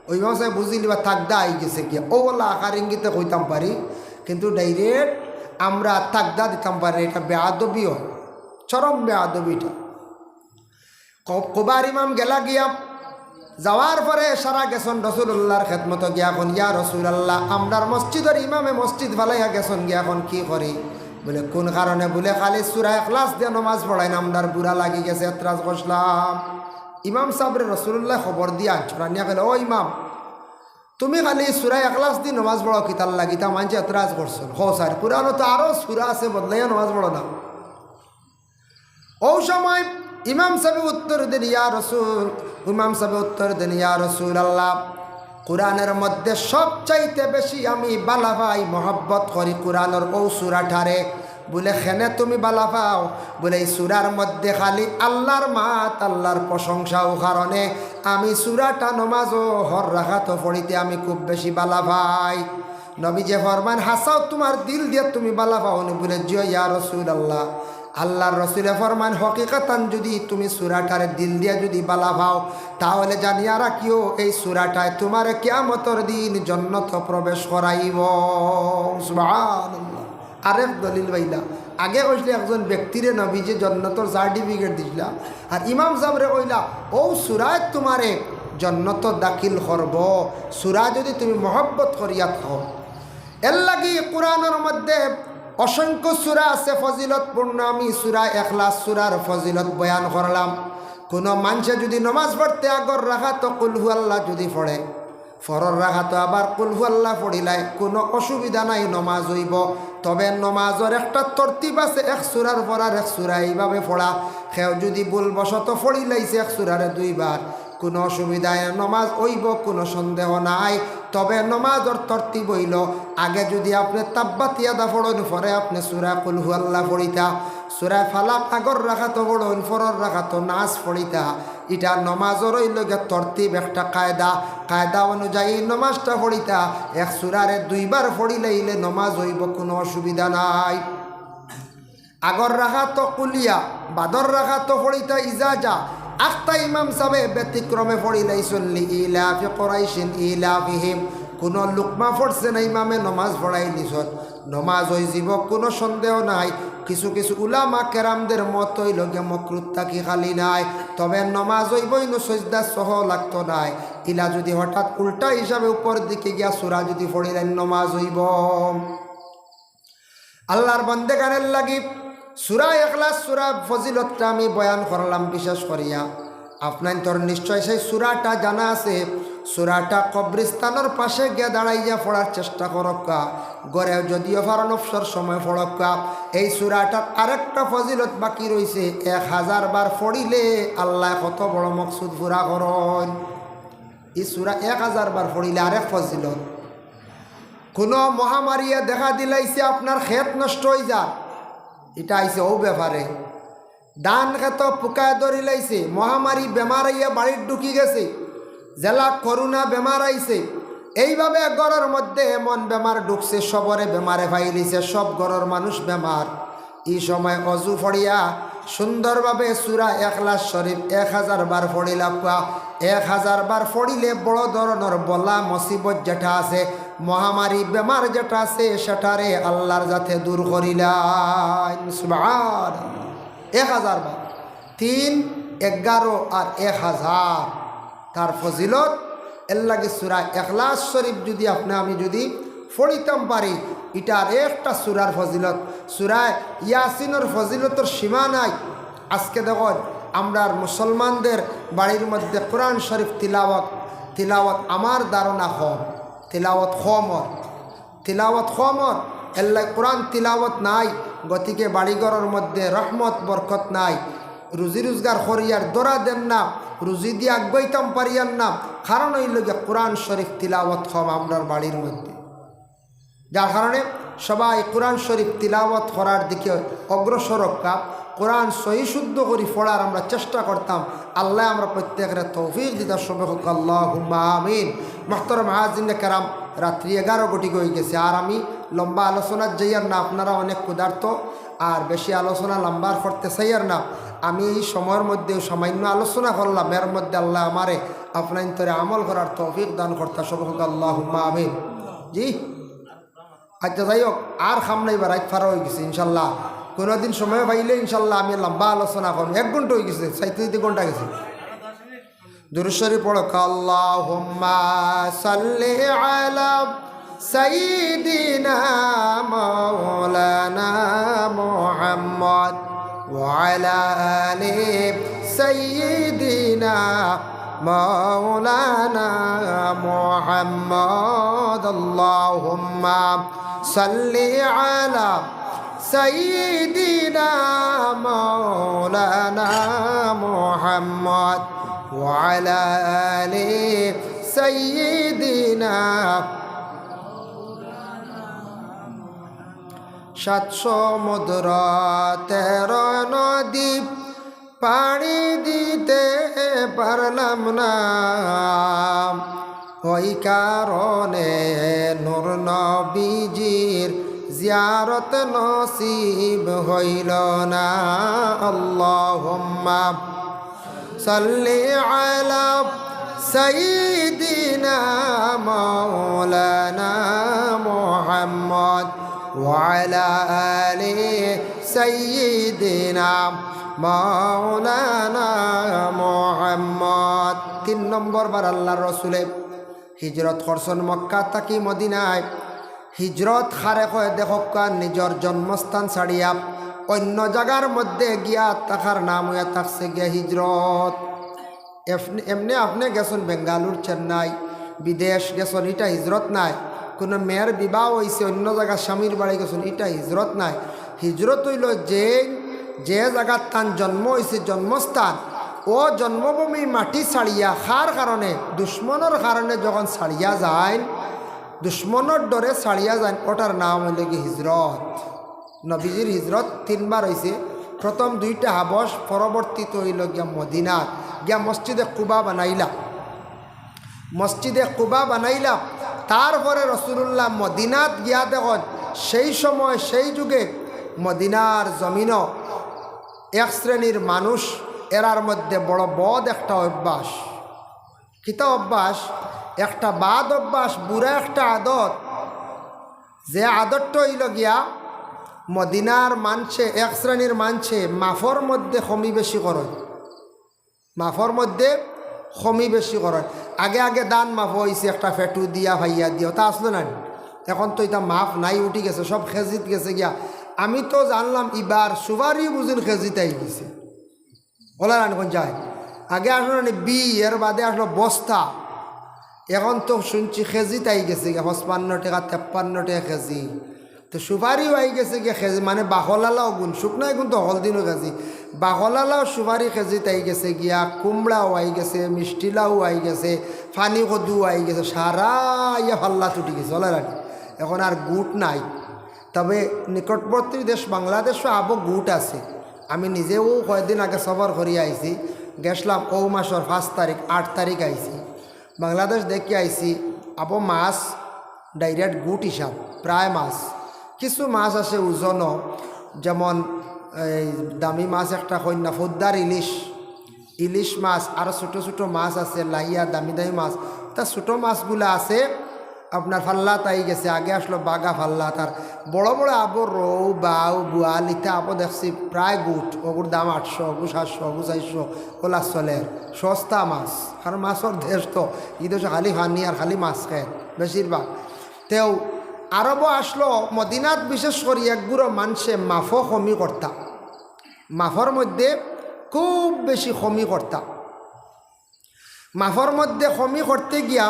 অউ ইমাম সাবে বুঝিলিবা তাগদা আইগেছে গিয়া। অউ অলা আকার ইঙ্গিতে কইতাম পারি, কিন্তু ডাইরেক্ট আমরা তাগদা দিতাম পারি, ইটা বেয়াদবি অয়, চরম বেয়াদবি ইটা। ক-, কুবার ইমাম গেলা গিয়া, যাওয়ার পরে সারা গেছইন রসুলুল্লার খেদমতো গিয়া কইন, "ইয়া রসুলাল্লাহ, আমরার মসজিদর ইমামে মসজিদ ফালাইয়া গেছইন গিয়া, অখন কি করি?" বুলে, "কুন কারণে?" বুলে, "খালি সূরা ইখলাস দিয়া নমাজ পড়াইন, আমরার বুরা লাগিগেছে, এতরাজ করছিলাম।" ইমাম সাবরে রসুলুল্লায় খবর দিয়া আনছইন, আনিয়া কইলা, "ও ইমাম, তুমি খালি সূরা ইখলাস দি নমাজ পড়াও কিতার লাগি? ইতা মানষে এতরাজ করছইন। কও ছাইন, কুরআনো তো আরো সূরা আছে, বদলাইয়া নমাজ পড়ো না।" অউ সময় ইমাম সাবে উত্তর দেইন, "ইয়া রসুল," ইমাম সাবে উত্তর দেইন, "ইয়া রসুলাল্লাহ, কুরআনর মধ্যে সবচাইতে বেশি আমি বালা পাই, মহব্বত করি কুরআনর অউ সূরাটারে।" বুলে, "কেনে তুমি বালা পাও?" বুলে, "ই সূরার মধ্যে খালি আল্লার মাত, আল্লার প্রশংসা, অউ কারণে আমি সূরাটা নমাজো হর রাকাতো পড়িতে আমি খুব বেশি বালা পাই।" নবীজি ফরমাইন, "হাছাউ তুমার দিল দিয়া তুমি বালা পাও নি?" বুলে, "জি অয় ইয়া রাসূলুল্লাহ।" আল্লার রসুলে ফরমাইন, "হকিকতান যুদি তুমি সূরাটারে দিল দিয়া যুদি বালা পাও, তাহলে জানিয়া রাখিও, এই সূরাটায় তুমারে কিয়ামতর দিন জন্নতো প্রবেশ করাইবো।" সুবহানাল্লাহ। আরেক দলিল পাইলা, আগে কইছলা একজন ব্যক্তিরে নবীজি জন্নতর সার্টিফিকেট দিছলা, আর ইমাম সাবরে কইলা, "অউ সূরায় তুমারে জন্নতো দাখিল করবো, সূরা যুদি তুমি মহব্বত করিয়া থাকো।" এরলাগি কুরআনর মধ্যে অসংখ্য সূরা আছে ফজিলতপূর্ণ। আমি সূরা ইখলাস সূরার ফজিলত বয়ান করলাম। কুনু মানষে যুদি নমাজ পড়তে আগর রাকাতো কুল হু আল্লাহ যুদি পড়ে, পরর রাকাতো আবার কুল হু আল্লাহ পড়িলায়, কুনু অসুবিধা নাই, নমাজ অইবো। তবে নমাজর একটা তরতিব আছে, এক সূরার পর আরেক সূরা এইভাবে পড়া। কেউ যুদি ভুলবশত পড়িলাইছে এক সূরারে দুইবার, কুনু অসুবিধা নাই, নমাজ অইবো, কুনু সন্দেহ নাই। তবে নমাজর তরতিব অইলো, আগে যুদি আপনে তাব্বাত ইয়াদা পড়ইন, পরে আপনে সূরা কুল হু আল্লাহ পড়িতা, সূরা ফালাক আগর রাকাতো পড়ইন, পরর রাকাতো নাস পড়িতা। ইটা নমাজর অইলো গিয়া তরতিব, একটা কায়দা, কায়দা অনুযায়ী নমাজটা পড়িতা। এক সূরারে দুইবার পড়িলাইলে নমাজ অইবো, কুনু অসুবিধা নাই। আগর রাকাতো কুলিয়া, বাদর রাকাতো পড়িতা ইজা জা। আখতা ইমাম সাবে ব্যতিক্রমে পড়িলাইছইন লি ইলাফি কুরাইশিন ইলাফিহিম। কুনু লুকমা পড়ছে না, ইমামে নমাজ পড়াইলিছইন। নমাজ অইযিবো, কুনু সন্দেহ নাই। কিছু কিছু উলামা কেরামদের মত অইলো গিয়া মকরুহ থাকি খালি নায়, তবে নমাজ অইবো, ইনো সইজদা সহ লাগতো নায়। ইলা যুদি হঠাৎ উল্টা হিসাবে উপর দিকে গিয়া সূরা যুদি পড়িলাইন, নমাজ অইবো। আল্লার বন্দেগানের লাগি সূরা ইখলাস সূরা ফজিলতটা আমি বয়ান করলাম বিশেষ করিয়া। আপনাইনতর নিশ্চয় সেই সূরাটা জানা আছে। সূরাটা কবরিস্তানর পাশে গিয়া দাঁড়াইয়া পড়ার চেষ্টা করউক্কা। ঘরে যুদিও পারইন অবসর সময় পড়উক্কা। এই সূরাটার আরেকটা ফজিলত বাকি রইছে, এক হাজার বার পড়িলে আল্লায় কত বড় মকসুদ পুরা করইন। ই সূরা এক হাজার বার পড়িলে আরেক ফজিলত। কুনু মহামারিয়ে দেখা দিলাইছে, আপনার খেত নষ্ট অইযার, ইটা আইছে অউ ব্যাপারে। ধান খেতো পুকায় ধরিলাইছে, মহামারি বেমার আইয়া বাড়িত ঢুকিগেছে, যেলা করোনা বেমার আইছে। এইভাবে ঘরর মধ্যে এমন বেমার ঢুকছে, সবরে বেমারে পাইলিছে, সব ঘরর মানুষ বেমার। ই সময় অজু পড়িয়া সুন্দরভাবে সূরা ইখলাস শরীফ এক হাজার বার পড়িলাউক্কা। এক হাজার বার পড়িলে বড় ধরনর বলা মুসিবত যেটা আছে, মহামারী বেমার যেটা আছে, সেটারে আল্লার জাতে দূর করিলাইন। সুবহানাল্লাহ। এক হাজার বার। তিন, এগারো আর এক হাজার। তার ফজিলত, এর লাগি সূরা ইখলাস শরীফ যুদি আপনে আমি যুদি পড়িতাম পারি, ইটা আর একটা সূরার ফজিলত। সূরা ইয়াসিনর ফজিলতর সীমা নাই। আজকে দেখো, আমরার মুসলমানদের বাড়ির মধ্যে কোরআন শরীফ তিলাওয়াত, তিলাওয়াত আমার ধারণা কম, তিলাওয়াত কম অর। তিলাওয়াত কম অর, এল্লাই কোরআন তিলাওয়াত নাই। গতিকে বাড়িঘরর মধ্যে রহমত বরকত নাই। রুজি রোজগার করিয়ার ধরা দের না, রুজি দিয়া আগুয়াইতাম পারিয়ার না। কারণ অইলো গিয়া কোরআন শরীফ তিলাওয়াত কম আমরার বাড়ির মধ্যে। যার কারণে সবাই কোরআন শরীফ তিলাওয়াত করার দিকে অগ্রসর অউক্কা, কোরআন সহি শুদ্ধ করি পড়ার আমরা চেষ্টা করতাম। আল্লায় আমরা প্রত্যেকরে তৌফিক দিতা, সবে কউক্কা আল্লাহুম্মা আমিন। মুহতারাম হাজিরিনে কেরাম, রাত্রি এগারো ঘটি অইগেছে, আর আমি লম্বা আলোচনাত যাইয়ার না, আপনারা অনেক ক্ষুধার্ত, আর বেশি আলোচনা লম্বা করতে চাইয়ার না। আমি এই সময়র মধ্যে সামান্য আলোচনা করলাম, এর মধ্যে আল্লায় আমারে আপনাইন্তরে আমল করার তৌফিক দান করতা, সবে কউক্কা আল্লাহুম্মা আমিন। জি। আচ্ছা, যাই হোক, আর কাম নাই বা, রাইত ফারা অইগেছে, ইনশাল্লাহ। কুনুদিন সময় পাইলে ইনশাল্লাহ আমি লম্বা আলোচনা করমু। এক ঘন্টা অইগেছে, চাইতে চাইতে ঘন্টা গেছে। দুরূদ শরীফ পড়ো, আল্লাহুম্মা সাল্লি আলা সাইয়্যিদিনা মাওলানা মুহাম্মদ ওয়া আলা আলি সাইয়্যিদিনা মাওলানা মুহাম্মদ। আল্লাহুম্মা সাল্লি আলা সাইয়্যিদিনা মাওলানা মুহাম্মদ ওয়া আলা আলি সাইয়্যিদিনা। সাত সমুদ্র তেরো নদী পাড়ি দিতে পারলাম না, ওই কারণে নূর নবীজির জিয়ারত নসিব হইল না। আল্লাহুম্মা সাল্লি আলা সাইয়্যিদিনা মাওলানা মুহাম্মদ ওয়া আলা আলি সাইয়্যিদিনা মাওলানা মুহাম্মদ। তিন নম্বর বার আল্লার রসুলে হিজরত করছন মক্কা থাকি মদিনায়। হিজরত কারে কয় দেখউক্কা, নিজর জন্মস্থান ছাড়িয়া অইন্য জাগার মধ্যে গিয়া থাকার নাম অইয়া থাকছে গিয়া হিজরত। এফ-, এমনে আপনে গেছন বেঙ্গালুর, চেন্নাই, বিদেশ গেছন, ইটা হিজরত নায়। কুনু মেয়ের বিবাহ অইছে, অইন্য জাগাত স্বামীর বাড়ি গেছন, ইটা হিজরত নায়। হিজরত অইলো যে, যে জাগাত তান জন্ম অইছে, জন্মস্থান, অউ জন্মভূমি মাটি ছাড়িয়া, কার কারণে? দুশমনর কারণে যখন ছাড়িয়া যাইন, দুশমনর ডরে ছাড়িয়া যাইন, অটার নাম অইলো গি হিজরত। নবীজির হিজরত তিনবার অইছে, প্রথম দুইটা হাবশ, পরবর্তীতে অইলো গিয়া মদিনাত গিয়া মসজিদে কুবা বানাইলা। মসজিদে কুবা বানাইলা। তারপরে রসুলুল্লাহ মদিনাত গিয়া দেখইন, সেই সময়, সেই যুগে মদিনার জমিনো এক শ্রেণীর মানুষ, এরার মধ্যে বড় বদ একটা অভ্যাস। কিতা অভ্যাস? একটা বাদ অভ্যাস, বুরা একটা আদত। যে আদতটা অইলো গিয়া, মদিনার মানষে, এক শ্রেণীর মানষে মাফর মধ্যে কমি বেশি করইন। মাফর মধ্যে কমি বেশি করইন। আগে আগে ধান মাফ অইছে, একটা ফেটু দিয়া, ফাইয়া দিয়া, অতা আছলো না নি? এখন তো ইতা মাফ নাই, উঠি গেছে, সব কেজিত গেছে গিয়া। আমি তো জানলাম ইবার সুপারি বুঝইন কেজিত আই গেছে। অলা না নি? অখন যায়। আগে আছলো না নি বি, এর বাদে আছলো বস্তা। এখন তো হুনছি কেজিত আই গেছে গিয়া, পঁচপান্ন টেকা, তেপ্পান্ন টেকা কেজি। তো সুপারিও আই গেছে গিয়া কেজি, মানে বাকলআলাও গুন, শুকনা এগুন তো হকল দিনও কেজি। বাকলআলাও সুপারি কেজিত আই গেছে গিয়া, কুমড়াও আই গেছে, মিষ্টিলাউ আই গেছে, পানি কদু আই গেছে, সারা ইয়া ফাল্লাত উঠি গেছে, অলা না নি? এখন আর গুট নাই। তবে নিকটবর্তী দেশ বাংলাদেশো আবো গুট আছে। আমি নিজেও কয়দিন আগে সফর করি আইছি, গেছলাম অউ মাসর পাঁচ তারিখ, আট তারিখ আইছি। বাংলাদেশ দেখি আইছি, আবো মাছ direct গুট হিসাব, প্রায় মাছ। কিছু মাছ আছে ওজনও, যেমন এই দামি মাছ একটা কইন না, ফৌদ্দার ইলিশ, ইলিশ মাছ, আরো ছোট ছোট মাছ আছে, লাইয়া দামি দামি মাছ। তা ছোট মাছগুলা আছে আপনার ফাল্লাত আই গেছে, আগে আছলো বাগা ফাল্লাত, আর বড় বড় আবো রউ, বাউ, বুয়াল, ইতা আবো দেখছি প্রায় গুট, অগুর দাম আটশো, অগু সাতশো, অগু চাইরশো, অলা চলের। সস্তা মাছ, আর মাছর দেশ তো, ই দেশো খালি পানি আর খালি মাছ খায় বেশিরভাগ। তেউ আরবো আছলো, মদিনাত বিশেষ করি একগুরো মানষে মাফো কমি করতা, মাফর মধ্যে খুব বেশি কমি করতা। মাফর মধ্যে কমি করতে গিয়া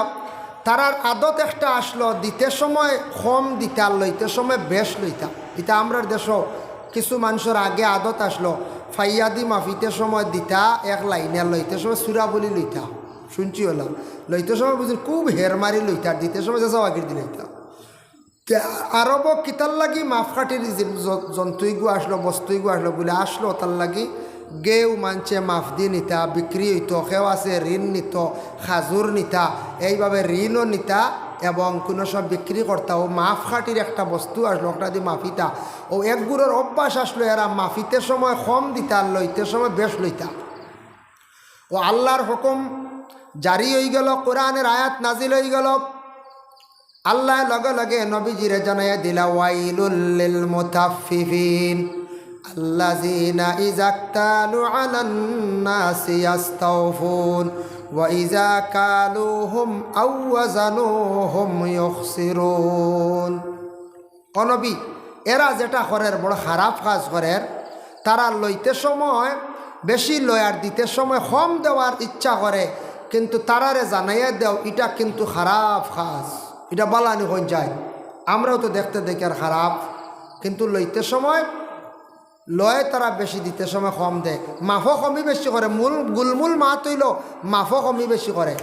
তারার আদত একটা আছলো, দিতে সময় কম দিতা, লইতে সময় বেশ লইতা। ইতা আমরার দেশো কিছু মানষর আগে আদত আছলো, ফাইয়াদি মাফিতে সময় দিতা এক লাইনে, আর লইতে সময় সুরা বুলি লইতা। শুনছি অলা, লইতে সময় বুঝি খুব হের মারি লইতা, আর দিতে সময় যেসা বাগির দি লইতা। তে আরবো কিতার লাগি মাফ কাঠির জি-, জ-, জন্তুইগু আছলো, বস্তুইগু আছলো বুলে আছলো, তার লাগি গেউ মানষে মাফ দি নিতা, বিক্রি অইতো, কেউ আছে ঋণ নিতো, খাজুর নিতা, এইভাবে ঋণও নিতা এবং কুনু সময় বিক্রি করতা। অউ মাফ কাঠির একটা বস্তু আছলো, ওটা দি মাফিতা। অউ একগুরোর অভ্যাস আছলো, এরা মাফিতে সময় কম দিতা, আর লইতে সময় বেশ লইতা। অউ আল্লার হুকুম জারি অইগেলো, কোরআনর আয়াত নাজিল অইগেলো। আল্লায় লগে লগে নবীজিরে জানাইয়া দিলা, "ওয়াইলুল লিল মুতাফফিফিন, আল্লাযীনা ইযা ইকতালু আলান নাসি ইয়াস্তাওফুন, ওয়া ইযা কালুহুম আও ওয়াজানুহুম ইউখসিরুন।" ও নবী, এরা যেটা করের, বড় খারাপ কাজ করের, তারা লইতে সময় বেশি লয় আর দিতে সময় কম দেওয়ার ইচ্ছা করে, কিন্তু তারারে জানাইয়া দেও, ইটা কিন্তু খারাপ কাজ, ইটা বালা নি কইন যায়। আমরাও তো দেখতে দেখি আর খারাপ, কিন্তু লইতে সময় লয় তারা বেশি, দিতে সময় কম দেয়, মাফও কমি বেশি করে। মূল গুলমুল মাত অইলো মাফও কমি বেশি করে।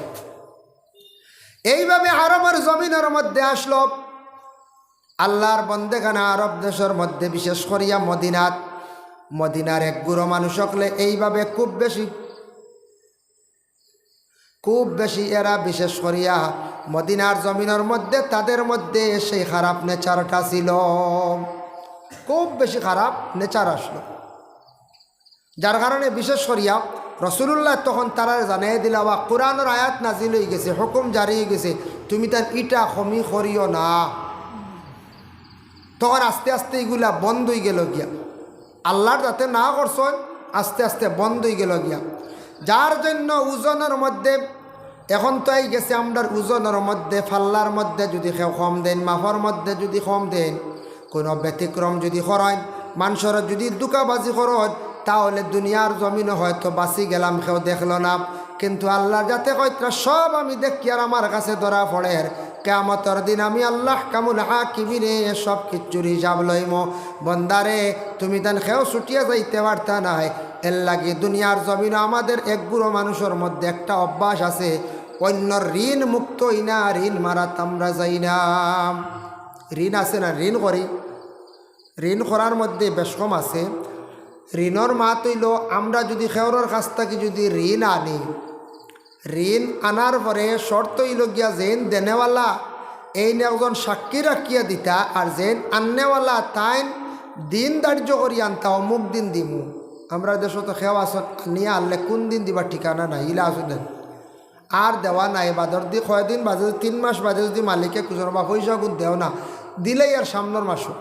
এইভাবে আরবর জমিনর মধ্যে আছলো আল্লার বন্দেখানা আরব দেশর মধ্যে, বিশেষ করিয়া মদিনাত, মদিনার একগুরো মানুষ অকলে এইভাবে খুব বেশি, খুব বেশি এরা বিশেষ করিয়া মদিনার জমিনর মধ্যে, তাদের মধ্যে সেই খারাপ নেচারটা ছিল, খুব বেশি খারাপ নেচার আছলো। যার কারণে বিশেষ করিয়া রসুলুল্লায় তখন তারারে জানাইয়া দিলা, বা কোরআনর আয়াত নাজিল অইগেছে, হুকুম জারি অইগেছে, তুমি তান ইটা কমি করিও না। তখন আস্তে আস্তে ইগুলা বন্ধ অইগেলো গিয়া, আল্লার যাতে না করছইন, আস্তে আস্তে বন্ধ অইগেলো গিয়া। যার জন্য ওজনর মধ্যে এখন তো আইগেছে আমরার ওজনর মধ্যে, ফাল্লার মধ্যে যুদি কেউ কম দেইন, মাফর মধ্যে যুদি কম দেইন, কুনু ব্যতিক্রম যুদি করইন, মানষরে যুদি ধুকাবাজি করইন, তাহলে দুনিয়ার জমিনো হয়তো বাঁচি গেলাম, কেউ দেখলো না, কিন্তু আল্লার যাতে কইতরা সব আমি দেখিয়ার আমার কাছে ধরা পড়ের। কিয়ামতর দিন আমি আল্লাহ আহকামুল হাকিমিনে সব কিচ্ছুর হিসাব লইমু। বন্দারে, তুমি তান কেউ ছুটিয়া যাইতে পারতা নায়। এরলাগি দুনিয়ার জমিনো আমাদের একগুরো মানুষর মধ্যে একটা অভ্যাস আছে, অইন্যর ঋণ মুক্ত অই না, ঋণ মারাত আমরা যাই না। ঋণ আছে না, ঋণ করি, ঋণ করার মধ্যে বেশকম আছে। ঋণর মাত অইলো, আমরা যুদি কেউরর কাছ থাকি যুদি ঋণ আনি, ঋণ আনার পরে শর্ত অইলো গিয়া যেইন দেনেওয়ালা এইন একজন সাক্ষী রাখিয়া দিতা, আর যেইন আননেওয়ালা তাইন দিন ধার্য করি আনতা, অমুক দিন দিমু। আমরার দেশো তো কেউ আছইন আনিয়া আনলে কুন দিন দিবার ঠিকানা নাই, ইলা আছইন না? আর দেওয়া নাই, বাদর দি কয়দিন বাদে, তিন মাস বাদে যুদি মালিকে কুছর বা পয়সাগুন দেও না, দিলেই আর সামনর মাসো,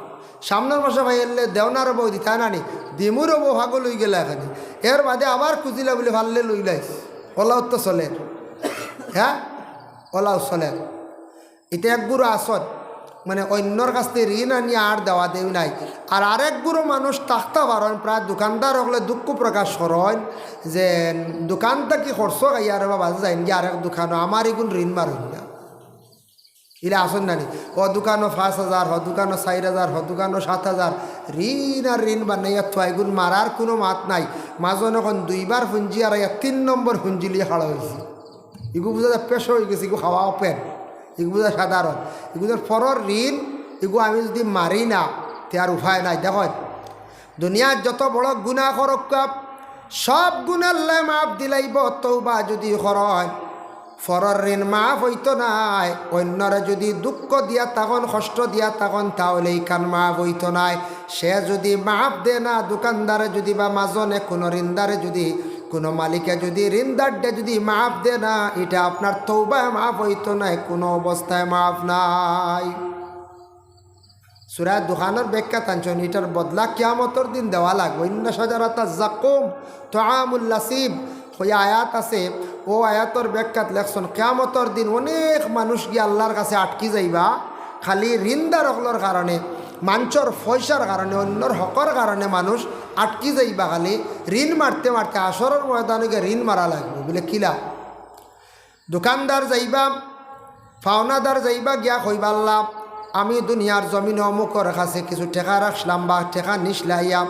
সামনর মাসো পাইলে দেও না রে বউ, দিতা না নি, দিমু রে বউ, পাগল অইগেলা এখানে। এর বাদে আবার খুজিলা বুলি পারলে লইলাইস, অলাও তো চলের, হ্যাঁ, অলাও চলের। ইতা একগুরো আছইন, মানে অইন্যর কাছ থাকি ঋণ আনিয়া আর দেওয়া দেও নাই। আর আরেকগুরো মানুষ থাকতা পারইন, প্রায় দোকানদার অকলে দুঃখ প্রকাশ করইন যে দোকান থাকি খরচ খাইয়া রে বাবা যাইন গিয়া আরেক দোকানো, আমার ইগুন ঋণ মারইন না। ইলা আছইন না নি? অউ দোকানো পাঁচ হাজার, হউ দোকানো চাইর হাজার, হউ দোকানো সাত হাজার, ঋণ আর ঋণ বানাইয়া থুয়া, ইগুন মারার কুনু মাত নাই। মাজন অখন দুইবার পুঞ্জি আরাইয়া তিন নম্বর পুঞ্জি লইয়া খাড়া অইছে। ইগু বুঝা যায় পেশা অইগেছে, ইগু খাওয়া open, ইগু বুঝা সাধারণ। ইগু যে পরর ঋণ, ইগু আমি যুদি মারি না, তে আর উপায় নাই। দেখইন, দুনিয়ার যত বড় গুনা করউক্কা, সব গুনা আল্লায় মাফ দিলাইবো, তওবা যুদি করইন। পরর ঋণ মাফ অইতো নায়, অইন্যরে যুদি দুঃখ দিয়া থাকইন, কষ্ট দিয়া থাকইন, তাহলে ইখান মাফ অইতো নায়। সে যুদি মাফ দে না, দোকানদারে যুদি বা মাজনে কুনু ঋণদারে যুদি, কুনু মালিকে যুদি ঋণদাররে যুদি মাফ দে না, ইটা আপনার তওবায় মাফ অইতো নায়, কুনু অবস্থায় মাফ নাই। সুরায় দুখানর ব্যাখ্যাত আনছইন, ইটার বদলা কিয়ামতর দিন দেওয়া লাগবো। ইন্না শাজারাতা জাক্কুম তাআমুল লাসিম, কইয়া আয়াত আছে, অউ আয়াতর ব্যাখ্যাত লেখছইন, কিয়ামতর দিন অনেক মানুষ গিয়া আল্লার কাছে আটকি যাইবা, খালি ঋণদার অকলর কারণে, মানষর পয়সার কারণে, অইন্যর হকর কারণে মানুষ আটকি যাইবা। খালি ঋণ মারতে মারতে হাশরর ময়দানো গিয়া ঋণ মারা লাগবো। বুলে, কিলা? দোকানদার যাইবা, পাওনাদার যাইবা, গিয়া কইবা, "আল্লা, আমি দুনিয়ার জমিনো অমুকর কাছে কিছু টেকা রাখছলাম বা টেকা নিছলা ইয়া,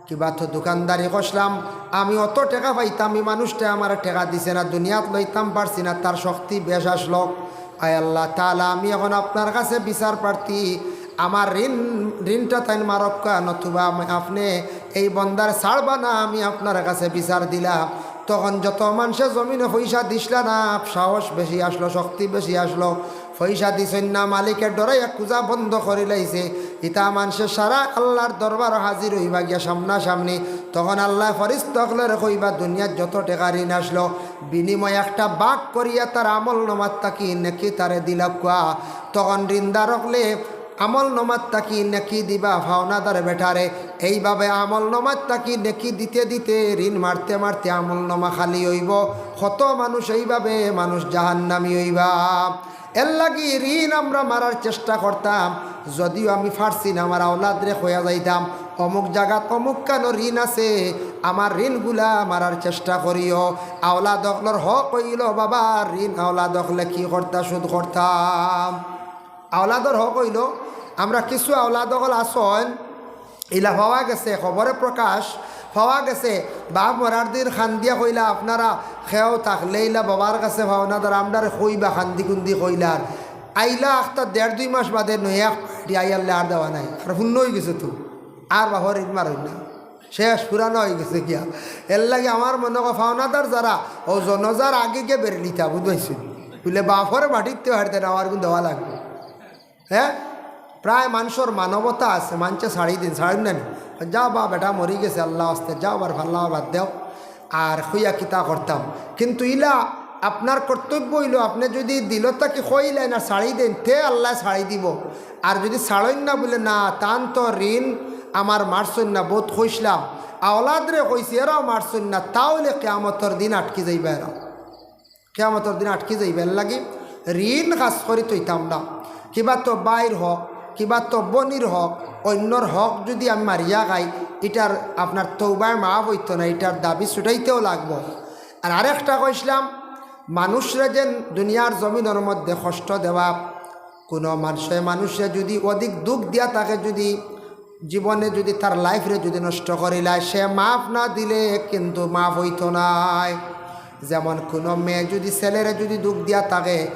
কিবা তো দোকানদারি করছলাম, আমি অত টেকা পাইতাম, ই মানুষটায় আমারে টেকা দিছে না, দুনিয়াত লইতাম পারছি না, তার শক্তি বেশ আছলো। আয় আল্লা তাআলা, আমি অখন আপনার কাছে বিচার প্রার্থী, আমার ঋণ, ঋণটা তাইন মারউক্কা, নতুবা আমি, আপনে এই বন্দারে ছাড়বা না, আমি আপনার কাছে বিচার দিলাম।" তখন যত মানষে জমিনো পয়সা দিছলা না, সাহস বেশি আছলো, শক্তি বেশি আছলো, পয়সা দিছইন না, মালিকে ডরাইয়া খুজা বন্ধ করিলাইছে। ইতা মানষে সারা আল্লার দরবারো হাজির অইবা গিয়া সামনাসামনি। তখন আল্লায় ফিরিস্তা অকলরে কইবা, "দুনিয়াত যত টেকা ঋণ আছলো, বিনিময়ে একটা ভাগ করিয়া তার আমলনামাত থাকি নেকি তারে দিলাউক্কা।" তখন ঋণদার অকলে আমলনামাত থাকি নেকি দিবা পাওনাদার বেটারে। এইভাবে আমলনামাত থাকি নেকি দিতে দিতে, ঋণ মারতে মারতে আমলনামা খালি অইবো। কত মানুষ এইভাবে মানুষ জাহান্নামী অইবা। এরলাগি ঋণ আমরা মারার চেষ্টা করতাম, যদিও আমি পারছি না, আমার আওলাদরে কইয়া যাইতাম, "অমুক জাগাত অমুকখানো ঋণ আছে, আমার ঋণগুলা মারার চেষ্টা করিও।" আওলাদ অকলর হক অইলো বাবার ঋণ আওলাদ অকলে কি করতা, শোধ করতা। আওলাদর হক অইলো, আমরা কিছু আওলাদ অকল আছইন, ইলা পাওয়া গেছে, খবরে প্রকাশ পাওয়া গেছে, বাপ মরার দিন কান্দিয়া কইলা, "আপনারা কেউ থাকলে ইলা বাবার কাছে পাওনাদার, আমরারে কইবা, কান্দি কুন্দি কইলার।" আইলা আখতা দেড় দুই মাস বাদে নয়া এক পার্টি আইয়ারলে আর দেওয়া নাই, আর হুন্য অইগেছে তো, আর বাপর ঋণ মারইন না। শেষ, পুরানা অইগেছে গিয়া। এরলাগি আমার মনো কয় পাওনাদার যারা, অউ জনজার আগে গিয়া বেরলিতা, বুঝ পাইছইন? বুলে, "বাপরে মাটিত থইয়া হারতে না, আমার গুন দেওয়া লাগবো।" হে, প্রায় মানষর মানবতা আছে, মানষে ছাড়ি দিন, ছাড়ইন না নি? "যাও বা বেটা মরি গেছে, আল্লা আস্তে, যাও বার ফাল্লা বাদ দেও।" আর কইয়া কিতা করতাম? কিন্তু ইলা আপনার কর্তব্য অইলো, আপনে যুদি দিল থাকি কইলাইন আর ছাড়ি দেইন, তে আল্লায় ছাড়ি দিবো। আর যুদি ছাড়ইন না, বুলে, "না, তান তো ঋণ আমার মারছইন না, বউত কইছলাম, আওলাদরে কইছি, এরাও মারছইন না", তাইলে কিয়ামতর দিন আটকি যাইবা এরা। কিয়ামতর দিন আটকি যাইবা। এরলাগি ঋণ খাছ করি থইতাম না। কিবা তো ভাইর হক, কিবা তো বইনর হক, অইন্যর হক যুদি আমি মারিয়া খাই, ইটার আপনার তওবায় মাফ অইতো না, ইটার দাবি ছুটাইতেও লাগবো। আর আরেকটা কইছলাম, মানুষরে যেন দুনিয়ার জমিনর মধ্যে কষ্ট দেওয়া, কুনু মানষে মানষরে যুদি অধিক দুখ দিয়া থাকে, যুদি জীবনে যুদি তার লাইফরে যুদি নষ্ট করিলায়, সে মাফ না দিলে কিন্তু মাফ অইতো নায়। যেমন কুনু মেয়ে যুদি ছেলেরে যুদি দুখ দিয়া থাকে,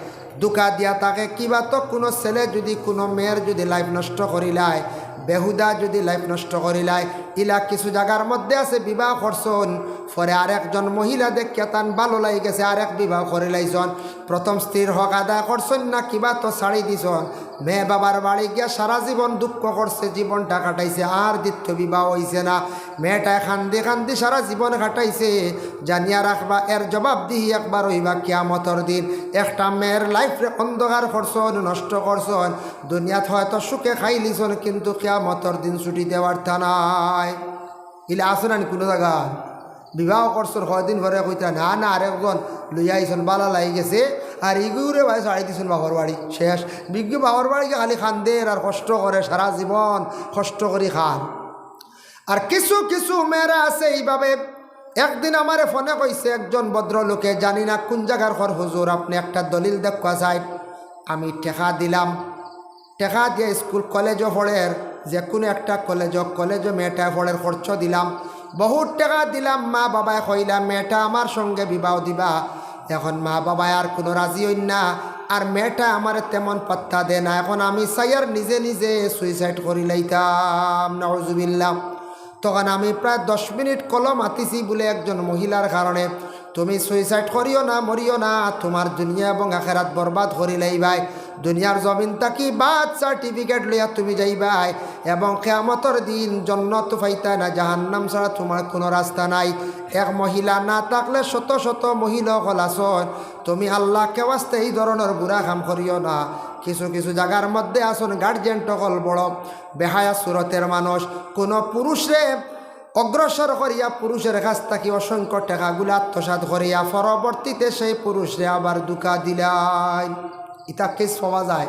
ধুকা দিয়া থাকে, কিবা তো কুনু ছেলে যুদি কুনু মেয়ের যুদি লাইফ নষ্ট করিলায়, বেহুদা যুদি লাইফ নষ্ট করিলায়, ইলা কিছু জাগার মধ্যে আছে বিবাহ করছইন, পরে আরেকজন মহিলা দেখিয়া তান ভালো লাগি গেছে, আরেক বিবাহ করিলাইছইন, প্রথম স্ত্রীর হক আদায় করছইন না, কিবা তো ছাড়ি দিছইন, মেয়ে বাবার বাড়ি গিয়া সারা জীবন দুঃখ করছে, জীবনটা কাটাইছে, আর দ্বিতীয় বিবাহ অইছে না। মেয়েটায় কান্দি কান্দি সারা জীবন কাটাইছে। জানিয়া রাখবা, এর জবাবদিহি একবার অইবা কিয়ামতর দিন। একটা মেয়ের লাইফরে অন্ধকার করছইন, নষ্ট করছইন। দুনিয়াত হয়তো সুখে খাইলিছইন, কিন্তু কিয়ামতর দিন ছুটি দেওয়ার তা নাই। ইলা আছে না নি কুনু জাগা? বিবাহ করছইন, কয়দিন পরে কইতা, "না, না, আরেকজন লইয়া আইছইন, ভালা লাগি গেছে।" আর ইগুরে ভাই ছাড়ি দিছইন বাপর বাড়ি, শেষ। বিগু বাপর বাড়ি গিয়া খালি কান্দের আর কষ্ট করে, সারা জীবন কষ্ট করি খার। আর কিছু কিছু মেয়েরা আছে এইভাবে। একদিন আমারে ফোনে কইছে একজন ভদ্রলোকে, জানি না কুন জাগার ঘর, "হুজুর, আপনে একটা দলিল দেউক্কা চাই।" আমি টেকা দিলাম, টেকা দিয়া স্কুল কলেজো পড়ের, যেকুনু একটা কলেজো, কলেজো মেয়েটায় পড়ের, খরচ দিলাম, বহুত টেকা দিলাম। মা বাবায় কইলা, "মেয়েটা আমার সঙ্গে বিবাহ দিবা।" এখন মা বাবায় আর কুনু রাজি অইন না, আর মেয়েটায় আমারে তেমন পাত্তা দেয় না। এখন আমি চাইয়ার নিজে নিজে সুইসাইড করিলাইতাম, নাউজুবিল্লাহ। তখন আমি প্রায় দশ মিনিট কলম আতিছি বুলে একজন মহিলার কারণে, "তুমি সুইসাইড করিও না, মরিও না, তুমার দুনিয়া এবং আখেরাত বরবাদ করিলাইবায়।" দুনিয়ার জমিন থাকি বার্থ সার্টিফিকেট লইয়া তুমি যাইবায়, এবং কিয়ামতর দিন জন্নত পাইতায় না, জাহান্নাম ছাড়া তুমার কুনু রাস্তা নাই। এক মহিলা না থাকলে শত শত মহিলা অকল আছইন। তুমি আল্লাহকে ওয়াস্তে ই ধরনর বুরা কাম করিও না। কিছু কিছু জাগার মধ্যে আছইন গার্জিয়ান অকল বড় বেহায়া সুরতর মানুষ, কুনু পুরুষরে অগ্রসর করিয়া পুরুষর কাছ থাকি অসংখ্য টেকাগুলা আত্মসাৎ করিয়া পরবর্তীতে সেই পুরুষরে আবার ধুকা দিলাইন। ইতা কেস পাওয়া যায়।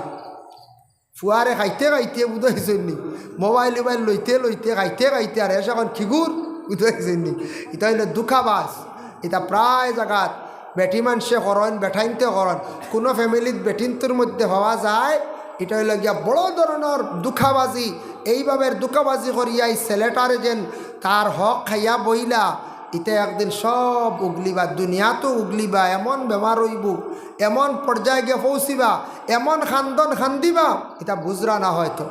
ফুয়ারে খাইতে খাইতে বুঝাইছইন নি, মোবাইল উবাইল লইতে লইতে খাইতে খাইতে আর এসে অখন কিগুর বুঝাইছইন নি। ইতা অইলো ধুকাবাজ। ইতা প্রায় জাগাত বেটি মানষে করইন, বেটাইন্তে করইন, কুনু ফ্যামিলিত বেটিন্তর মধ্যে পাওয়া যায়। ইটা অইলো গিয়া বড় ধরনর ধুকাবাজি। এইভাবে ধুকাবাজি করিয়া ই ছেলেটারে যেন তার হক খাইয়া বইলা, ইতা একদিন সব উগলিবা, দুনিয়াত উগলিবা, এমন বেমার অইবো, এমন পর্যায়ে গিয়া পৌঁছিবা, এমন কান্দন কান্দিবা, ইতা বুঝরা না হয়তো।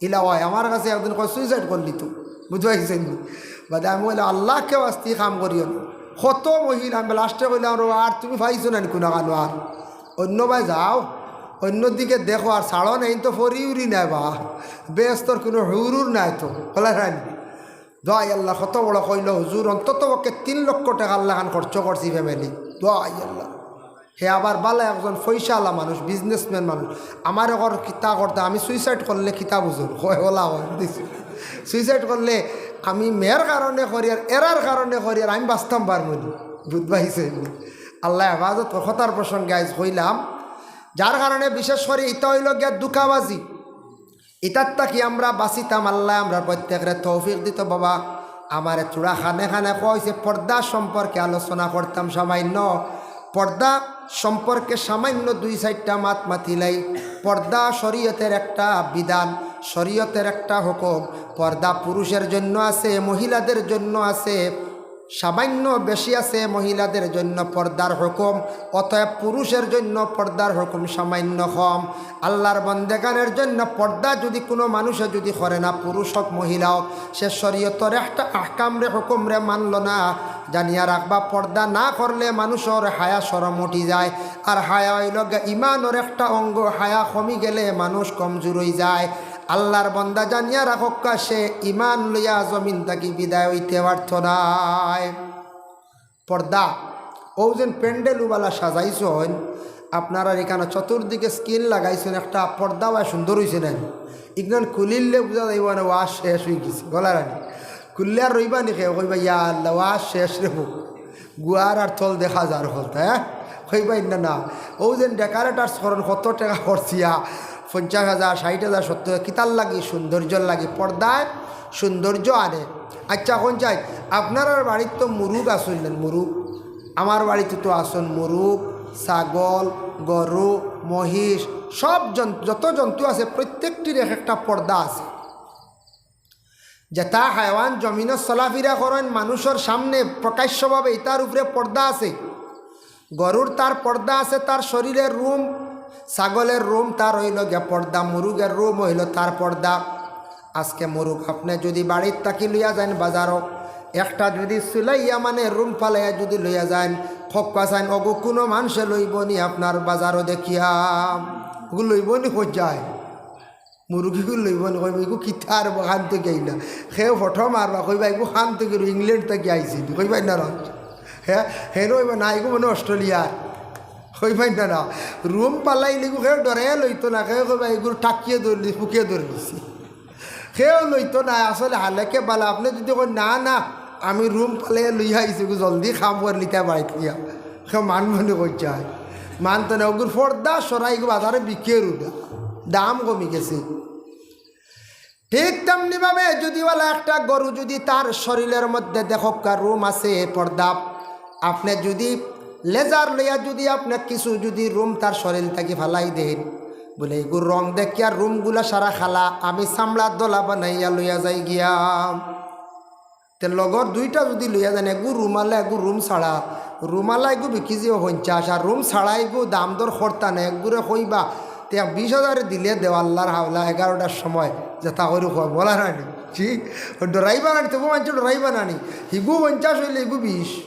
ইলা অয়, আমার কাছে একদিন কয় সুইসাইড করলি তো, বুঝবাইছইন নি? বাদে আমি কইলাম, "আল্লাহকে ওয়াস্তে ই কাম করিও না।" কত মহিলা, আমি লাস্টে কইলাম, "রে, আর তুমি পাইছো না নি কুনাখানো আর? অন্য বায় যাও, অন্য দিকে দেখো, আর ছাড়ো না, ইন তো ফরি উরি নাই বা, বেহেস্তর কুনু হুরুর নাই তো।" বলে, "হ্যাঁ নি?" দোয়াই আল্লাহ, কত বড় কইলো, "হুজুর, অন্তত পক্ষে তিন লক্ষ টেকার লাখান খরচ করছি ফ্যামিলি।" দোয়াই আল্লাহ। হে আবার বালা একজন পয়সাআলা মানুষ, বিজনেসম্যান মানুষ। আমারে কর কিতা করতা, আমি সুইসাইড করলে কিতা বুঝুন? কয়, "ওলা হয়, দিছি। সুইসাইড করলে আমি মেয়ের কারণে করি আর এরার কারণে করি, আর আমি বাঁচতাম পারবো নি।" বুঝবাইছইন নি? আল্লাহ হেফাজত কর। কথার প্রসঙ্গে আইজ কইলাম, যার কারণে বিশেষ করি ইতা অইলো গিয়া ধুকাবাজি। ইতার থাকি আমরা বাঁচিতাম, আল্লাহ আমরার প্রত্যেকরে তৌফিক দিতো। বাবা, আমারে থুড়া কানে কানে কইছে, পর্দা সম্পর্কে আলোচনা করতাম সামান্য। পর্দা সম্পর্কে সামান্য দুই চাইরটা মাত মাতিলাই। পর্দা শরীয়তের একটা বিধান, শরীয়তের একটা হুকুম। পর্দা পুরুষের জন্য আছে, মহিলাদের জন্য আছে। সামান্য বেশি আছে মহিলাদের জন্য পর্দার হুকুম, অতএব পুরুষের জন্য পর্দার হুকুম সামান্য কম। আল্লাহর বন্দেগানের জন্য পর্দা যুদি কুনু মানুষে যুদি করে না, পুরুষ হউক মহিলা হউক, সে শরীয়তর একটা আহকামরে হুকুমরে মানলো না। জানিয়া রাখবা, পর্দা না করলে মানুষর হায়া শরম উঠি যায়, আর হায়া অইলো গিয়া ইমানর একটা অঙ্গ। হায়া কমি গেলে মানুষ কমজোর অই যায়। আল্লাহর বন্দা জানিয়া রাখউক্কা, সে ইমান লইয়া জমিন থাকি বিদায় অইতে পারতো নায়। পর্দা, অউ যেন প্যান্ডেল উবালা সাজাইছইন, আপনারার ইখানো চতুর্দিকে স্ক্রিন লাগাইছইন, একটা পর্দা বা সুন্দর অইছে না? ইখান খুলিলে বুঝা যাইবো না, ওয়াজ শেষ অই গেছে, গলার আনি। খুললে আর রইবা নি কেউ, কইবা, "ইয়া আল্লাহ, ওয়াজ শেষ রে বউ।" গুয়ার আর তল দেখা যার হলতা, হ্যাঁ? কইবা ইন্না না। অউ যেন ডেকোরেটার্স করইন, কত টেকা খরচিয়া, পঞ্চাশ হাজার, ষাইট হাজার, সত্তর হাজার, কিতার লাগি? সৌন্দর্যর লাগি। পর্দায় সৌন্দর্য আনে। আচ্ছা, অখন চাই, আপনারার বাড়িত তো মুরুগ আছইন না, মুরুগ? আমার বাড়িত তো আছইন মুরুগ, ছাগল, গরু, মহিষ, সব জন-, যত জন্তু আছে, প্রত্যেকটির এক একটা পর্দা আছে। যেতা হায়ওয়ান জমিনো চলাফিরা করইন, মানুষর সামনে প্রকাশ্যভাবে, ইতার উপরে পর্দা আছে। গরুর তার পর্দা আছে, তার শরীরের রুম, ছাগলের রুম তার অইলো গিয়া পর্দা, মুরুগের রুম অইলো তার পর্দা। আজকে মুরুগ আপনে যুদি বাড়িত থাকি লইয়া যাইন বাজারো, একটা যুদি চুলাইয়া মানে রুম ফালাইয়া যুদি লইয়া যাইন, খোক্কা চাইন, অগু কুনু মানষে লইবো নি আপনার বাজারো দেখিয়া? অগু লইবো নি? কই যায়? মুরুগিগু লইবো নি? কইবা, "ইগু কিতার বখান থাকি আইলা?" কেউ ফটো মারবা, কইবা, "ইগু খান থাকি, ইংল্যান্ড থাকি আইছে।" কইবা না, না? হ্যাঁ, হেন কইবা, "না, ইগু মানে অস্ট্রেলিয়ার।" কইবা না, না? রুম ফালাইলে ইগু কেউ ডরাইয়া লইতো না, কেউ কইবা, "ইগুর টাকিয়ে ধরলি, ফুকে ধরলিছি।" কেউ লইতো না, আসলে হালেকে বালা। আপনে যুদি কইন, "না, না, আমি রুম ফালাইয়া লইয়া আইছি, ইগু জলদি কাম করিলিতা বাড়িত নিয়া।" কেউ মানবো নি? কই যায়? মানতো না। অগুর পর্দা সরাই, ইগু বাজারে বিকের উদা, দাম কমি গেছে। ঠিক তেমনি ভাবে যুদি ওয়ালা একটা গরু যুদি তার শরীরের মধ্যে দেখউক্কা রুম আছে পর্দা, আপনে যুদি লেজার লইয়া যুদি আপনে কিছু যুদি রুম তার শরীর থাকি ফালাই দেইন, বুলে, "ইগুর রং দেখিয়া রুমগুলা সারা কালা, আমি চামড়ার দলা বানাইয়া লইয়া যাই গিয়া।" তে লগর দুইটা যুদি লইয়া যাইন, এগু রুম আলা, এগু রুম ছাড়া, রুম আলা এগু বিকি যিবো পঞ্চাশ, আর রুম ছাড়া এগু দাম দর করতা না, এগুরে কইবা, তে এক বিশ হাজারে দিলে দেও আল্লার হাওলা, এগারোটার সময় যেতা করি কয়, বলা না নি? জি, অউ ডরাইবা না নি, তবু মানষে ডরাইবা না নি, হিগু পঞ্চাশ অইলে এগু বিশ,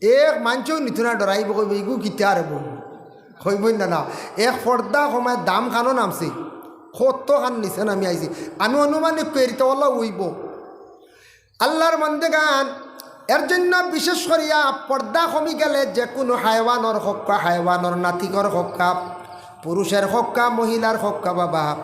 এক মানষেও নিতো না, ডরাইবো, কইবো, "ইগু কিতা রে বউ?" কইবই না না, এক পর্দা কমায় দাম খানো নামছে, কত খান নিচে নামি আইছে। আমি অনুমানিক করি তো ওলা অইব। আল্লাহর বন্দেগান, এর জন্য বিশেষ করিয়া পর্দা কমি গেলে যে কোনো হায়ওয়ানর হক্কা, হায়ওয়ানর নাতিকর হক্কা, পুরুষের হক্কা, মহিলার হক্কা বাবা,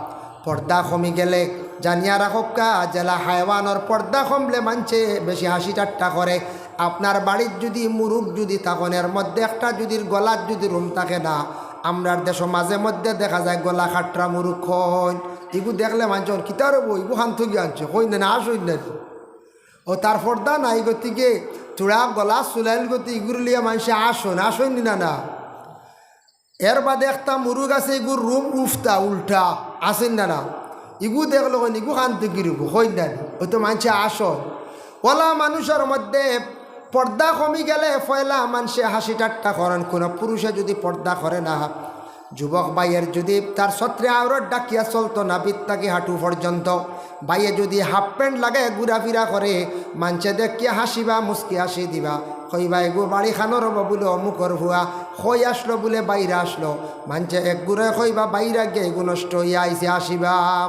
পর্দা কমি গেলে জানিয়া রাখক্কা, যেলা হায়ওয়ানর পর্দা কমলে মানষে বেশি হাসি ঠাট্টা করে। আপনার বাড়িত যুদি মুরুগ যুদি থাকইন, এর মধ্যে একটা যুদি গলাত যুদি রুম থাকে না, আমরার দেশো মাঝে মধ্যে দেখা যায় গলা কাটরা মুরুগ কইন। ইগু দেখলে মানষে কইন, "কিতারে বো, ইগু খান থাকি আনছে?" কইন না, না, আসইন না। ও তার পর্দা নাই, গতিকে থুড়া গলা চুলাইল গতি ইগুর লিয়া মানষে আসইন, আসইন না, না। এর বাদে একটা মুরুগ আছে, ইগুর রুম উফতা, উল্টা, আছেন না না? ইগু দেখলো কইন, "ইগু খান থাকি রুবো?" কইন না নি? ওই তো মানষে আসইন। ওলা মানুষর মধ্যে পর্দা কমি গেলে পয়লা মানষে হাসি ঠাট্টা করইন। কোনো পুরুষে যুদি পর্দা করে না, যুবক ভাইয়ের যুদি তার ছত্রে আওরত ঢাকিয়া চলতো না, বিত্তাকি হাঁটু পর্যন্ত, ভাইয়ে যুদি হাফ প্যান্ট লাগায় ঘুরাফিরা করে, মানষে দেখিয়া হাসিবা, মুচকি হাসি দিবা, কইবা, "এগু বাড়ি খানোর অবো বুলে অমুকর ফুয়া, কই আসলো বুলে বাইরা আসলো।" মানষে এক গুড়ে কইবা, "বাইরা গিয়া এগু নষ্ট অইয়া আইছে, আসিবা।"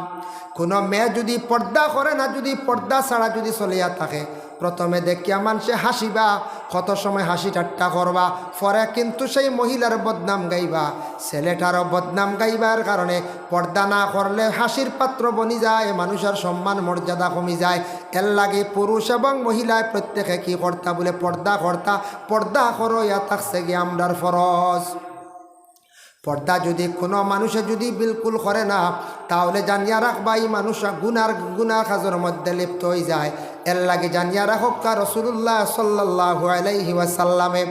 কোনো মেয়ে যুদি পর্দা করে না, যুদি পর্দা ছাড়া যুদি চলিয়া থাকে, প্রথমে দেখিয়া মানষে হাসিবা, কত সময় হাসি ঠাট্টা করবা, পরে কিন্তু সেই মহিলার বদনাম গাইবা, ছেলেটারও বদনাম গাইবার কারণে পর্দা না করলে হাসির পাত্র বনি যায়, মানুষর সম্মান মর্যাদা কমি যায়। এর লাগি পুরুষ এবং মহিলায় প্রত্যেকে কি করতা বুলে? পর্দা করতা। পর্দা করো, ইয়া থাকছে গি আমরার ফরজ। পর্দা যুদি কোনো মানুষে যুদি বিলকুল করে না, তাহলে জানিয়া রাখবা, ই মানুষ গুনার, গুনা কাজর মধ্যে লিপ্ত অই যায়। এর লাগি জানিয়া রাখক্কা, রাসূলুল্লাহ সাল্লাল্লাহু আলাইহি ওয়াসাল্লামে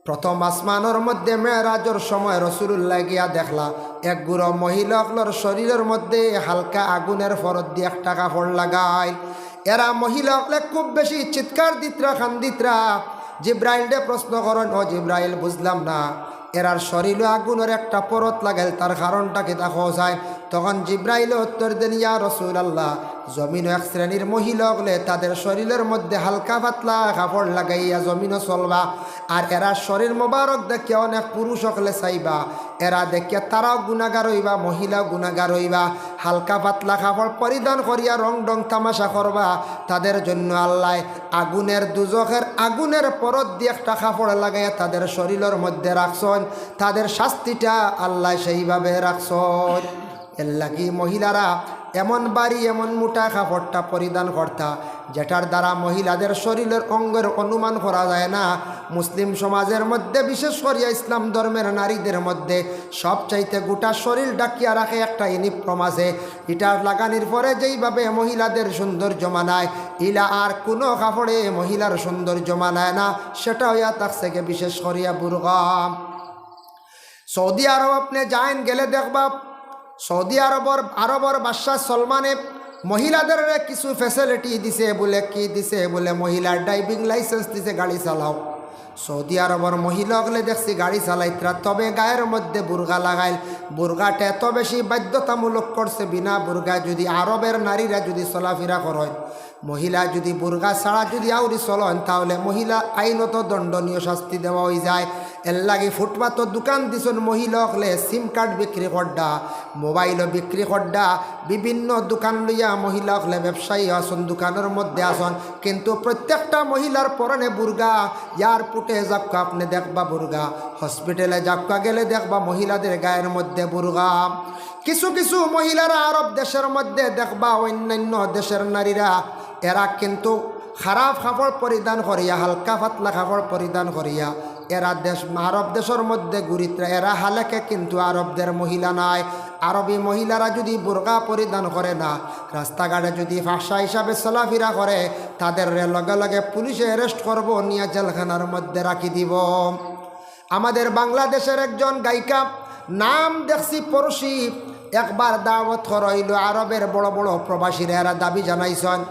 প্রথম আসমানর মধ্যে মেরাজর সময় রাসূলুল্লাহ গিয়া দেখলা, এক গুরু মহিলা অকলর শরীরর মধ্যে হালকা আগুনের পরত দি একটা কাপড় লাগাইল। এরা মহিলা অকলে খুব বেশি চিৎকার দিতরা, কান্দিতরা। জিব্রাইলরে প্রশ্ন করইন, "ও জিব্রাইল, বুঝলাম না, এরার শরীলো আগুনর একটা পরত লাগাইল, তার কারণটা কিতা কও চাই?" তখন জিব্রাইলে উত্তর দেইন, "ইয়া রাসূলুল্লাহ, জমিনো এক শ্রেণীর মহিলা অকলে তাদের শরীলর মধ্যে হালকা পাতলা কাপড় লাগাইয়া জমিনো চলবা, আর এরার শরীর মোবারক দেখিয়া অনেক পুরুষ অকলে চাইবা, এরা দেখিয়া তারাও গুনাগার অইবা, মহিলাও গুনাগার অইবা। হালকা পাতলা কাপড় পরিধান করিয়া রং ঢং তামাশা করবা, তাদের জন্য আল্লায় আগুনের, দুজখের আগুনের পরত দি একটা কাপড় লাগাইয়া তাদের শরীলর মধ্যে রাখছইন, তাদের শাস্তিটা আল্লায় সেইভাবে রাখছইন।" এর লাগি মহিলারা এমন ভারী, এমন মোটা কাপড়টা পরিধান করতা, যেটার দ্বারা মহিলাদের শরীলর অঙ্গর অনুমান করা যায় না। মুসলিম সমাজর মধ্যে, বিশেষ করিয়া ইসলাম ধর্মের নারীদের মধ্যে সবচাইতে গোটা শরীল ঢাকিয়া রাখে একটা ইউনিফর্ম আছে। ইটা লাগানির পরে যেইভাবে মহিলাদের সৌন্দর্য মানায়, ইলা আর কোনো কাপড়ে মহিলার সৌন্দর্য মানায় না। সেটা অইয়া থাকছে গি বিশেষ করিয়া বুরকা। সৌদি আরব আপনে যাইন, গেলে দেখবা, সৌদি আরবর, আরবর বাদশা সলমানে মহিলাদেররে কিছু facility দিছে বুলে। কি দিছে বুলে? মহিলার driving licence দিছে, গাড়ি চালাও। সৌদি আরবর মহিলা অকলে দেখছি গাড়ি চালাইতরা, তবে গায়ের মধ্যে বুরকা লাগাইল। বুরকাটা এত বেশি বাধ্যতামূলক করছে, বিনা বুরকায় যুদি আরবের নারীরা যুদি চলাফিরা করইন, মহিলা যুদি বুরকা ছাড়া যুদি আউরি চলইন, তাহলে মহিলা আইনত দণ্ডনীয় শাস্তি দেওয়া অই যায়। এর লাগি ফুটপাতো দোকান দিছইন মহিলা অকলে, SIM card বিক্রি কররা, মোবাইলও বিক্রি কররা, বিভিন্ন দোকান লইয়া মহিলা অকলে ব্যবসায়ী আছইন, দোকানর মধ্যে আছইন, কিন্তু প্রত্যেকটা মহিলার পরনে বুরকা। এয়ারপোর্টে যাউক্কা, আপনে দেখবা বুরকা, হসপিটালে যাউক্কা, গেলে দেখবা মহিলাদের গায়ের মধ্যে বুরকা। কিছু কিছু মহিলারা আরব দেশের মধ্যে দেখবা, অন্যান্য দেশের নারীরা, এরা কিন্তু খারাপ কাপড় পরিধান করিয়া, হালকা পাতলা কাপড় পরিধান করিয়া এরা দেশ, আরব দেশর মধ্যে ঘুরিতরা, এরা হালাকে কিন্তু আরবদের মহিলা নায়। আরবি মহিলারা যুদি বুরকা পরিধান করে না, রাস্তাঘাটে যুদি ফাহশা হিসাবে চলাফিরা করে, তাদেররে লগে লগে পুলিশে arrest করবো, নিয়া জেলখানার মধ্যে রাখি দিবো। আমাদের বাংলাদেশের একজন গায়িকা, নাম দেখছি পড়শি, একবার দাওয়াত করা অইলো, আরবের বড় বড় প্রবাসীরা এরা দাবি জানাইছইন,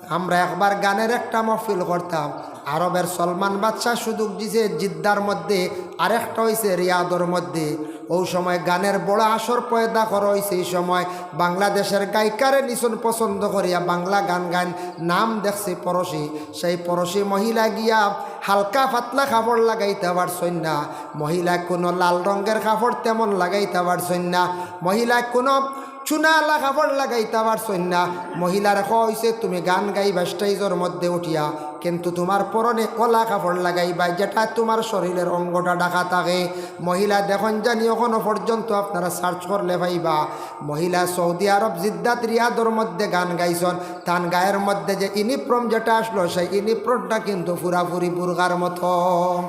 আমরা একবার গানের একটা মহফিল করতাম। আরবের সলমান বাদশা সুযোগ দিছে জিদ্দার মধ্যে, আরেকটা অইছে রিয়াদর মধ্যে। অউ সময় গানের বড় আসর পয়দা করা অইছে। এই সময় বাংলাদেশের গায়িকারে নিছইন পছন্দ করিয়া বাংলা গান গাইন, নাম দেখছি পরশি। সেই পরশি মহিলা গিয়া হালকা পাতলা কাপড় লাগাইতা পারছইন না, মহিলা কুনু লাল রঙের কাপড় তেমন লাগাইতা পারছইন না, মহিলা কুনু চুনাআলা কাপড় লাগাইতা পারছইন না। মহিলারে কওয়া অইছে, "তুমি গান গাইবা স্টেজর মধ্যে উঠিয়া, কিন্তু তুমার পরনে অলা কাপড় লাগাইবায়, যেটা তুমার শরীরের অঙ্গটা ঢাকা থাকে।" মহিলা দেখইন জানি অখনো পর্যন্ত আপনারা search করলে পাইবা। মহিলা সৌদি আরব জিদ্দাত রিয়াদর মধ্যে গান গাইছইন, তান গায়ের মধ্যে যে ইউনিফর্ম যেটা আছলো, সেই ইউনিফর্মটা কিন্তু পুরাপুরি বুরকার মতো।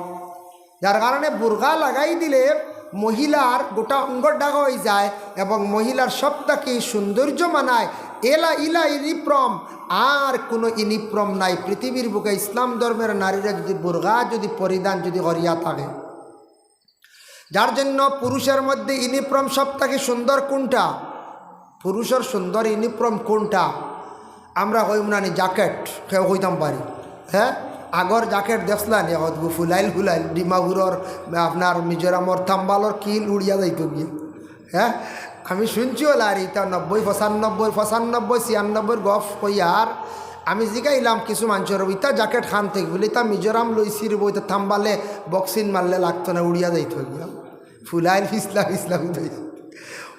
যার কারণে বুরকা লাগাই দিলে মহিলার গোটা অঙ্গ ঢাকা অইযায় এবং মহিলার সব থাকি সৌন্দর্য মানায় এলা ইলা ইউনিফর্ম, আর কুনু ইউনিফর্ম নাই পৃথিবীর বুকে। ইসলাম ধর্মের নারীরা যুদি বুরকা যুদি পরিধান যুদি করিয়া থাকে, যার জন্য পুরুষের মধ্যে ইউনিফর্ম সব থাকি সুন্দর কুনটা? পুরুষর সুন্দর ইউনিফর্ম কুনটা? আমরা কইমু নানি জ্যাকেট, কেউ কইতাম পারি, হ্যাঁ? আগর জ্যাকেট দেখছলানি, অতগু ফুলাইল ফুলাইল, ডিমাপুরর, আপনার মিজোরামর থাম্বালর কিল উড়িয়া যাইতো গিয়া, হ্যাঁ? আমি শুনছি অলা, আর ইতা নব্বই, পঁচানব্বই, পঁচানব্বই, ছিয়ানব্বইর গফ কইয়ার। আমি জিগাইলাম কিছু মানষরে, "ইতা জ্যাকেট খান থাকি?" বুলে, "ইতা মিজোরাম লইছি রে বা, ইতা থাম্বালে বক্সিং মারলে লাগতো না, উড়িয়া যাইতো গিয়া।" ফুলাইল ফিসলা ফিসলা উঠাইছে।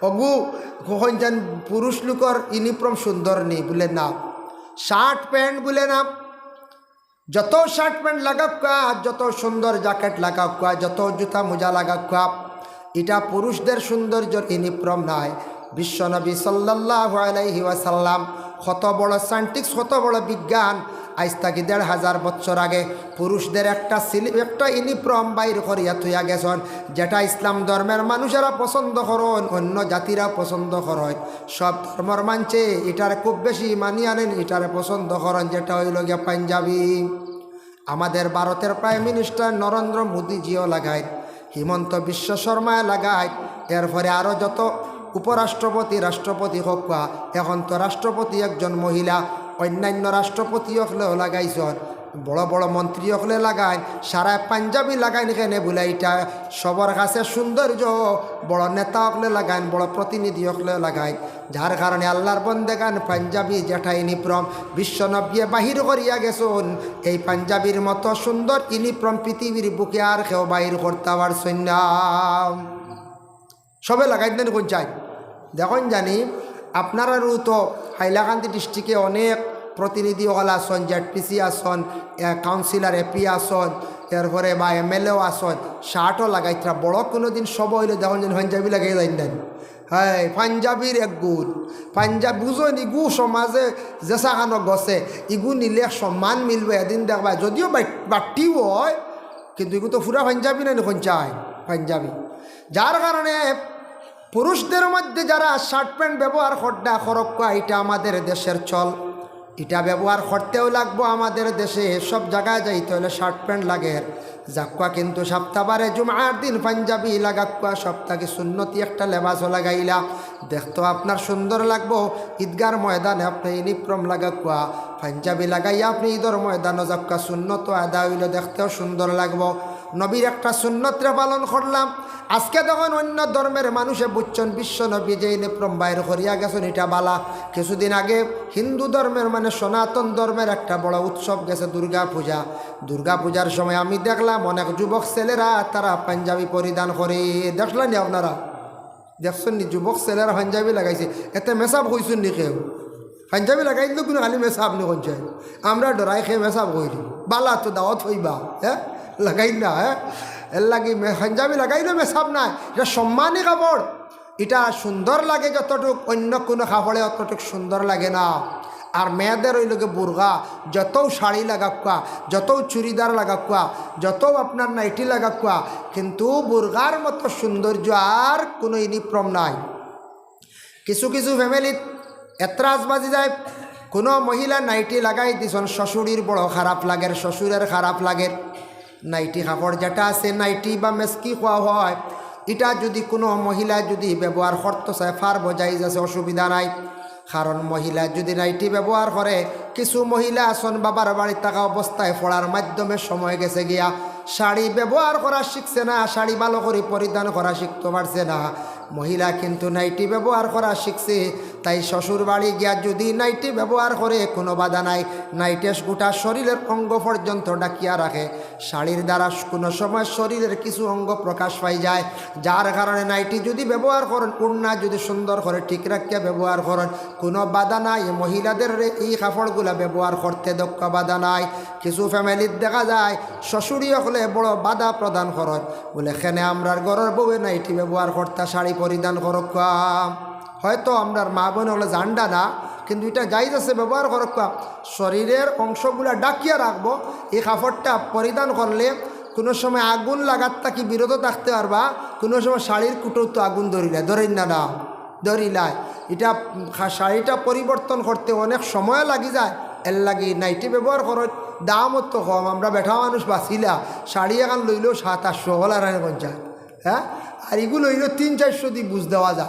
অগু, কখন যেন পুরুষ লোকর ইউনিফর্ম সুন্দর নি? বুলে না। শার্ট প্যান্ট বুলে না। যত শার্ট প্যান্ট লাগাউক্কা, যত সুন্দর জ্যাকেট লাগাউক্কা, যত জুতা মোজা লাগাউক্কা, ইটা পুরুষদের সৌন্দর্যর ইউনিফর্ম নায়। বিশ্বনবী সাল্লাল্লাহু আলাইহি ওয়াসাল্লাম কত বড় সায়েন্টিস্ট, কত বড় বিজ্ঞান, আইজ থাকি দেড় হাজার বছর আগে পুরুষদের একটা সিলি-, একটা ইউনিফর্ম বাইর করিয়া থইয়া গেছইন, যেটা ইসলাম ধর্মের মানুষেরা পছন্দ করইন, অন্য জাতিরা পছন্দ করইন। সব ধর্মর মানষে ইটারে খুব বেশি মানিয়া নেইন, ইটারে পছন্দ করইন, যেটা অইলো গিয়া পাঞ্জাবি। আমাদের ভারতের প্রাইম মিনিস্টার নরেন্দ্র মোদিজিও লাগাইন, হিমন্ত বিশ্ব শর্মায় লাগাইন, এরপরে আরও যত উপরাষ্ট্রপতি, রাষ্ট্রপতি হউক্কা, এখন তো রাষ্ট্রপতি একজন মহিলা, অন্যান্য রাষ্ট্রপতি অকলেও লাগাইছইন, বড় বড় মন্ত্রী অকলে লাগাইন, সারায় পাঞ্জাবি লাগাইন কেনে বুলে ইটা সবর কাছে সৌন্দর্য, বড় নেতা অকলে লাগাইন, বড় প্রতিনিধি অকলে লাগাইন। যার কারণে আল্লার বন্দেগান পাঞ্জাবি যেটা ইউনিফর্ম বিশ্বনবিয়ে বাহির করিয়া গেছইন, এই পাঞ্জাবির মতো সুন্দর ইউনিফর্ম পৃথিবীর বুকে আর কেউ বাহির করতা পারছইন না। সবে লাগাইন না নি কইন চাই? দেখইন জানি, আপনারারও তো হাইলাকান্দি ডিস্ট্রিক্টে অনেক প্রতিনিধি অকল আছইন, জেডপিসি আছইন, এ, কাউন্সিলর এপি আছইন, এরপরে বা এমএলএও আছইন, শার্টও লাগাইতরা। বড় কুনুদিন সভা অইলে দেখইন জানি পাঞ্জাবি লাগাই যাইন না নি। হ্যাঁ, পাঞ্জাবির এক গুণ। পাঞ্জাব বুঝইন, ইগু সমাজে যেসাখানো গছে, ইগু নিলে এক সম্মান মিলবো। এদিন দেখবায়, যদিও বাট-, বাট্টি অয়, কিন্তু ইগু তো পুরা পাঞ্জাবি না নি কইন চাই? পাঞ্জাবি। যার কারণে পুরুষদের মধ্যে যারা শার্ট প্যান্ট ব্যবহার কররা, করউক্কা, ইটা আমাদের দেশের চল। ইটা ব্যবহার করতেও লাগবো। আমাদের দেশে সব জাগায় যাইতে অইলে শার্ট প্যান্ট লাগের। যাউক্কা, কিন্তু সপ্তাবারে জুমার দিন পাঞ্জাবি লাগাউক্কা, সব থাকি সুন্নতি একটা লেবাসও লাগাইলা। দেখতেও আপনার সুন্দর লাগবো। ঈদগার ময়দানে আপনে ইউনিফর্ম লাগাউক্কা, পাঞ্জাবি লাগাইয়া আপনে ঈদর ময়দানো যাউক্কা, সুন্নত আদায় অইলো, দেখতেও সুন্দর লাগবো। নবীর একটা সুন্নতরে পালন করলাম। আজকে দেখইন অন্য ধর্মের মানুষে বুঝছইন, বিশ্বনবী যে ইউনিফর্ম বাইর করিয়া গেছইন, ইটা বালা। কিছুদিন আগে হিন্দু ধর্মের, মানে সনাতন ধর্মের একটা বড় উৎসব গেছে, দুর্গা পূজা। দুর্গা পূজার সময় আমি দেখলাম অনেক যুবক ছেলেরা তারা পাঞ্জাবি পরিধান করে। দেখলা নি আপনারা? দেখছইন নি, যুবক ছেলেরা পাঞ্জাবি লাগাইছে, এতে মেসাব কইছইন নি কেউ? পাঞ্জাবি লাগাইল তো কুনু খালি মেসাব নি কইন চাই? আমরা ডরাই খেয়ে মেসাব কইলি, বালা তো দাওয়াত অইবা, হ্যাঁ, লাগাইল না, হ্যাঁ। এরলাগি মে-, পাঞ্জাবি লাগাইলে মেসাব নায়, ইটা সম্মানী কাপড়। ইটা সুন্দর লাগে যতটুক, অন্য কুনু কাপড়ে অতটুক সুন্দর লাগে না। আর মেয়েদের অইলো গি বুরকা, যতউ শাড়ি লাগাউক্কা, যতউ চুড়িদার লাগাউক্কা, যতউ আপনার নাইটি লাগাউক্কা, কিন্তু বুরকার মতো সৌন্দর্য আর কুনু ইউনিফর্ম নাই। কিছু কিছু ফ্যামিলিত এতরাজ বাজি যায়, কুনু মহিলা নাইটি লাগাই দিছইন, শ্বশুরির বড় খারাপ লাগের, শ্বশুরের খারাপ লাগের। নাইটি কাপড় যেটা আছে, নাইটি বা মেসকি কওয়া হয়, ইটা যুদি কুনু মহিলা যুদি ব্যবহার করতো চায়, পারবো, জায়েজ আছে, অসুবিধা নাই। কারণ মহিলা যুদি নাইটি ব্যবহার করে, কিছু মহিলা আছইন বাবার বাড়িত থাকা অবস্থায় পড়ার মাধ্যমে সময় গেছে গিয়া, শাড়ি ব্যবহার করা শিখছে না, শাড়ি ভালো করি পরিধান করা শিখতো পারছে না। মহিলা কিন্তু নাইটি ব্যবহার করা শিখছে, তাই শ্বশুর বাড়ি গিয়া যুদি নাইটি ব্যবহার করে, কুনু বাধা নাই। নাইটে গোটা শরীরের অঙ্গ পর্যন্ত ঢাকিয়া রাখে। শাড়ির দ্বারা কুনু সময় শরীরের কিছু অঙ্গ প্রকাশ পাই যায়, যার কারণে নাইটি যুদি ব্যবহার করইন, উড়না যুদি সুন্দর করি ঠিক রাখিয়া ব্যবহার করইন, কুনু বাধা নাই। মহিলাদেররে ই কাপড়গুলা ব্যবহার করতে দক্কা বাধা নাই। কিছু ফ্যামিলিত দেখা যায় শ্বশুরি অকলে বড় বাধা প্রদান করইন, বুলে, "কেনে আমরার ঘরর বউয়ে নাইটি ব্যবহার করতা, শাড়ি পরিধান করউক্কা?" হয়তো আমরার মা বইন অকলে জানরা না, কিন্তু ইটা জায়েজ আছে, ব্যবহার করউক্কা। শরীরের অংশগুলা ঢাকিয়া রাখবো, ই কাপড়টা পরিধান করলে কুনু সময় আগুন লাগাত থাকি বিরত থাকতে পারবা। কুনু সময় শাড়ির কুটোত তো আগুন ধরিলায়, ধরইন না, না ধরিলায়। ইটা, উম, খা-, শাড়িটা পরিবর্তন করতে অনেক সময় লাগি যায়, এরলাগি নাইটি ব্যবহার করইন। দামও তো কম, আমরা বেটা মানুষ বাচিলা, শাড়ি এখান লইলেও সাত আটশো, অলা রায় পঞ্চাশ, হ্যাঁ, আর ইগু লইলেও তিন চারশো দি বুঝ দেওয়া যায়।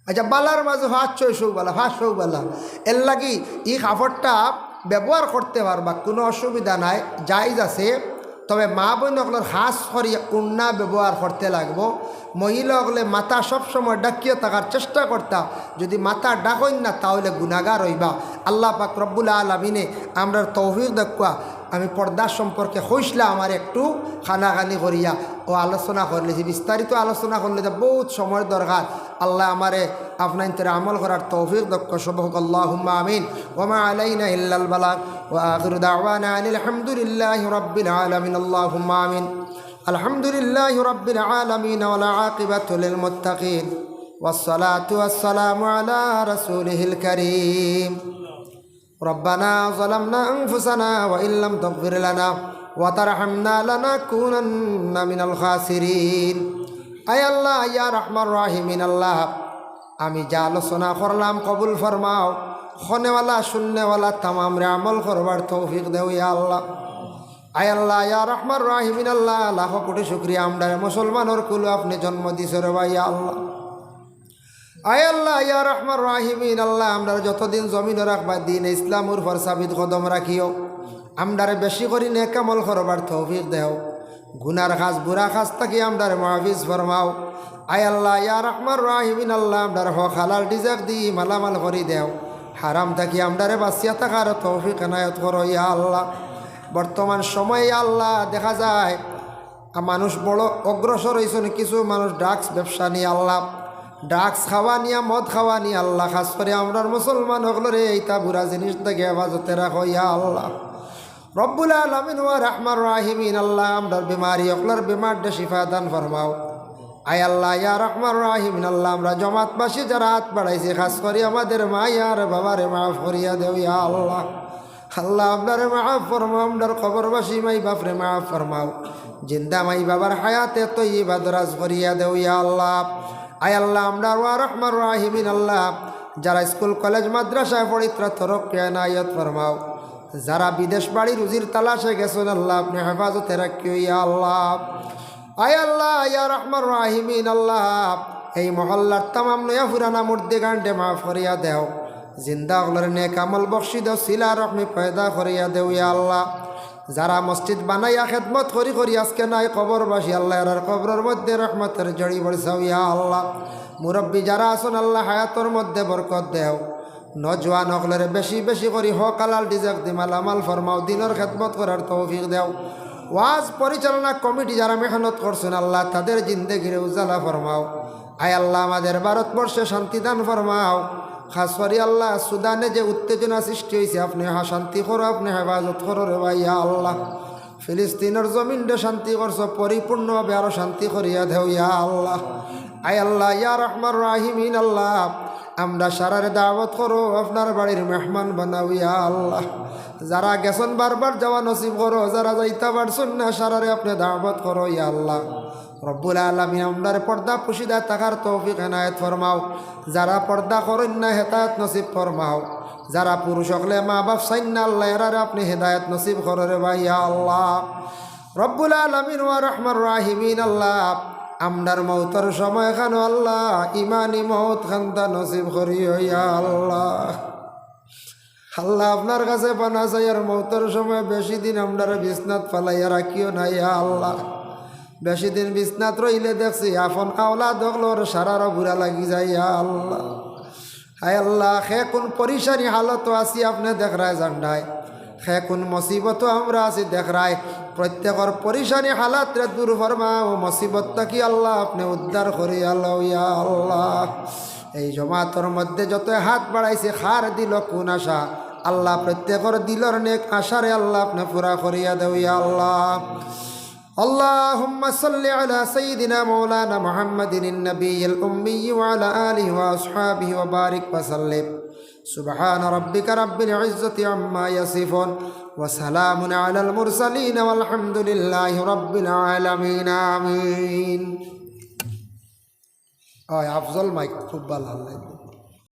আচ্ছা, বালার মাঝে পাঁচ ছয়শো বালা, পাঁচশো বালা। এরলাগি ই কাপড়টা ব্যবহার করতে পারবা, কুনু অসুবিধা নাই, জায়েজ আছে। তবে মা বইন অকলর খাস করি উড়না ব্যবহার করতে লাগবো। মহিলা অকলে মাথা সবসময় ঢাকিয়া থাকার চেষ্টা করতা। যুদি মাথা ঢাকইন না, তাহলে গুনাগার অইবা। আল্লাহ পাক রব্বুল আলামিনে আমরার তৌফিক দেউক্কা। আমি পর্দা সম্পর্কে কইছলাম, আমার একটু কানাকানি করিয়া ও আলোচনা করলিছি, বিস্তারিত আলোচনা করলে তো বহুত সময়ের দরকার। আল্লাহ আমারে আপনাইন্তরে আমল করার তৌফিক দেউক্কা। সব কউক্কা আল্লাহুম্মা আমিন। ওয়া মা আলাইনা ইল্লাল বালাগ। ওয়া আখিরু দাওয়ানা আনিল হামদুলিল্লাহি রাব্বিল আলামিন। আল্লাহুম্মা আমিন। আলহামদুলিল্লাহি রাব্বিল আলামিন ওয়াল আকিবাতু লিল মুত্তাকিন। ওয়াসসালাতু ওয়াসসালামু আলা রাসূলিহিল কারীম। ربنا ظلمنا أنفسنا وإن لم تغفر لنا وترحمنا لنكونن من الخاسرين। আয় আল্লাহ, ইয়া রাহমান রাহিমিন আল্লাহ, আমি যে আলোচনা করলাম কবুল ফরমাও। হুননেওয়ালা, শুননেওয়ালা তামামরে আমল করবার তৌফিক দেও ইয়া আল্লাহ। আয় আল্লাহ, ইয়া রাহমান রাহিমিন আল্লাহ, লাখো কোটি শুকরিয়া, আমরারে মুসলমানর কুলো আপনে জন্ম দিছো রে ভাই, ইয়া আল্লাহ। আয় আল্লাহ, ইয়া রাহমান রাহিমিন আল্লাহ, আমরারে যতদিন জমিনো রাখবা, দ্বীনে ইসলামর উপর সাবিত কদম রাখিও। আমরারে বেশি করি নেক আমল করবার তৌফিক দেও। গুনার কাজ, বুরা কাজ থাকি আমরারে মুহাফিজ ফরমাও। আয় আল্লাহ, ইয়া রাহমান রাহিমিন আল্লাহ, আমরার হক হালাল রিজিক দি মালামাল করি দেও। হারাম থাকি আমরারে বাচিয়া থাকার তৌফিক এনায়েত করো ইয়া আল্লাহ। বর্তমান সময়ে ইয়া আল্লাহ দেখা যায়, আ, মানুষ বড় অগ্রসর অইছইন, কিছু মানুষ drugs ব্যবসা নিয়া আল্লাহ, drugs খাওয়া নিয়া, মদ খাওয়া নিয়া আল্লাহ, খাস করি আমরার মুসলমান অকলরে ইতা বুরা জিনিস থাকি হেফাজতে রাখো ইয়া আল্লাহ। রব্বুল আলামিন ওয়া রাহমান রাহিমিন আল্লাহ, আমরার বেমারি অকলর বেমাররে শিফা দান ফরমাও। আয় আল্লাহ, ইয়া রাহমান রাহিমিন আল্লাহ, আমরা জমাতবাসী যারা আত বাড়াইছি, খাস করি আমাদের মা আর বাবারে মাফ করিয়া দেও ইয়া আল্লাহ। আল্লাহ, আমরারে মাফ ফরমাও, আমরার কবরবাসী মাই বাপরে মাফ ফরমাও। জিন্দা মাই বাবার হায়াতে তৈয়বা দরাজ করিয়া দেও ইয়া আল্লাহ। আয় আল্লাহ, আমরার ওয়া রাহমান রাহিমিন আল্লাহ, যারা স্কুল, কলেজ, মাদ্রাসায় পড়িত্রা তরক্কি এনায়েত ফরমাও। যারা বিদেশ বাড়ি রুজির তালাশে গেছইন আল্লাহ, আপনে হেফাজতে রাখিও ইয়া আল্লাহ। আয় আল্লাহ, ইয়া রাহমান রাহিমিন আল্লাহ, এই মহল্লার তামাম নয়া পুরানা মুর্দেগানরে মাফ করিয়া দেও। জিন্দা অকলর নেক আমল বখশি দেও, সিলা রহমি পয়দা করিয়া দেও ইয়া আল্লাহ। যারা মসজিদ বানাইয়া খেদমত করি করি আজকে নাই, কবরবাসী আল্লাহ, এরার কবরর মধ্যে রহমতের ঝড়ি বরসাও ইয়া আল্লাহ। মুরব্বি যারা আছইন আল্লাহ, হায়াতর মধ্যে বরকত দেও। নওজোয়ান অকলরে বেশি বেশি করি হক হালাল রিজিক দি মালামাল ফরমাও, দ্বীনর খেদমত করার তৌফিক দেও। ওয়াজ পরিচালনা কমিটি যারা মেহনত করছইন আল্লাহ, তাদের জিন্দেগিরে উজালা ফরমাও। আয় আল্লাহ, আমাদের ভারতবর্ষে শান্তি দান ফরমাও। খাস করি আল্লাহ, সুদানে যে উত্তেজনা সৃষ্টি অইছে, আপনে হা-, শান্তি করো, আপনে হেফাজত করো রে ভাই, ইয়া আল্লাহ। ফিলিস্তিনর জমিনরে শান্তি করছো, পরিপূর্ণভাবে আরো শান্তি করিয়া দেও ইয়া আল্লাহ। আয় আল্লাহ, ইয়া রাহমান রাহিমিন আল্লাহ, আমরা সারারে দাওয়াত করো, আপনার বাড়ির মেহমান বানাও ইয়া আল্লাহ। যারা গেছইন বারবার যাওয়া নসিব করো, যারা যাইতা পারছইন না সারারে আপনে দাওয়াত করো ইয়া আল্লাহ। রব্বুল আলামিন, আমরারে পর্দা পুশিদা থাকার তৌফিক এনায়েত ফরমাও। যারা পর্দা করইন না, হেদায়েত নসিব ফরমাও। যারা পুরুষ অকলে মা বাপ চাইন না, আল্লাহ, এরারে আপনে হেদায়েত নসিব করো রে ভাই, ইয়া আল্লাহ। রব্বুল আলামিন ওয়া রাহমান রাহিমিন আল্লাহ, আমরার মউতর সময় খানো আল্লাহ, ইমানি মউত খান্তা নসিব করিও ইয়া আল্লাহ। আল্লাহ, আপনার কাছে পানা চাইয়ার মউতর সময় বেশি দিন আমরারে বিছনাত ফালাইয়া রাখিও না, ইয়া আল্লাহ। বেশি দিন বিছনাত রইলে দেখছি, আপন আওলাদ অকলর সারারও বুরা লাগি যায়, ইয়া আল্লাহ। হায় আল্লাহ, কে কুন পরিশানি হালতো আছি আপনে দেখরায় জানরায়, কে কুন মুসিবতো আমরা আছি দেখরায়। প্রত্যেকর পরিশানি হালাতরে দূর ফরমাও, মুসিবত থাকি আল্লাহ আপনে উদ্ধার করিয়া লও, ইয়া আল্লাহ। এই জমাতর মধ্যে যতয় হাত বাড়াইছে, কার দিলো কুন আশা, আল্লাহ প্রত্যেকর দিলর নেক আশারে আল্লাহ আপনে পুরা করিয়া দেও, ইয়া আল্লাহ। اللهم صل على سيدنا مولانا محمد النبي الأمي وعلى آله وأصحابه وبارك وسلم. سبحان ربك رب العزة عما يصفون، وسلام على المرسلين، والحمد لله رب العالمين. آمين. ওই আফজল মাইক খুব ভালা লাগলো।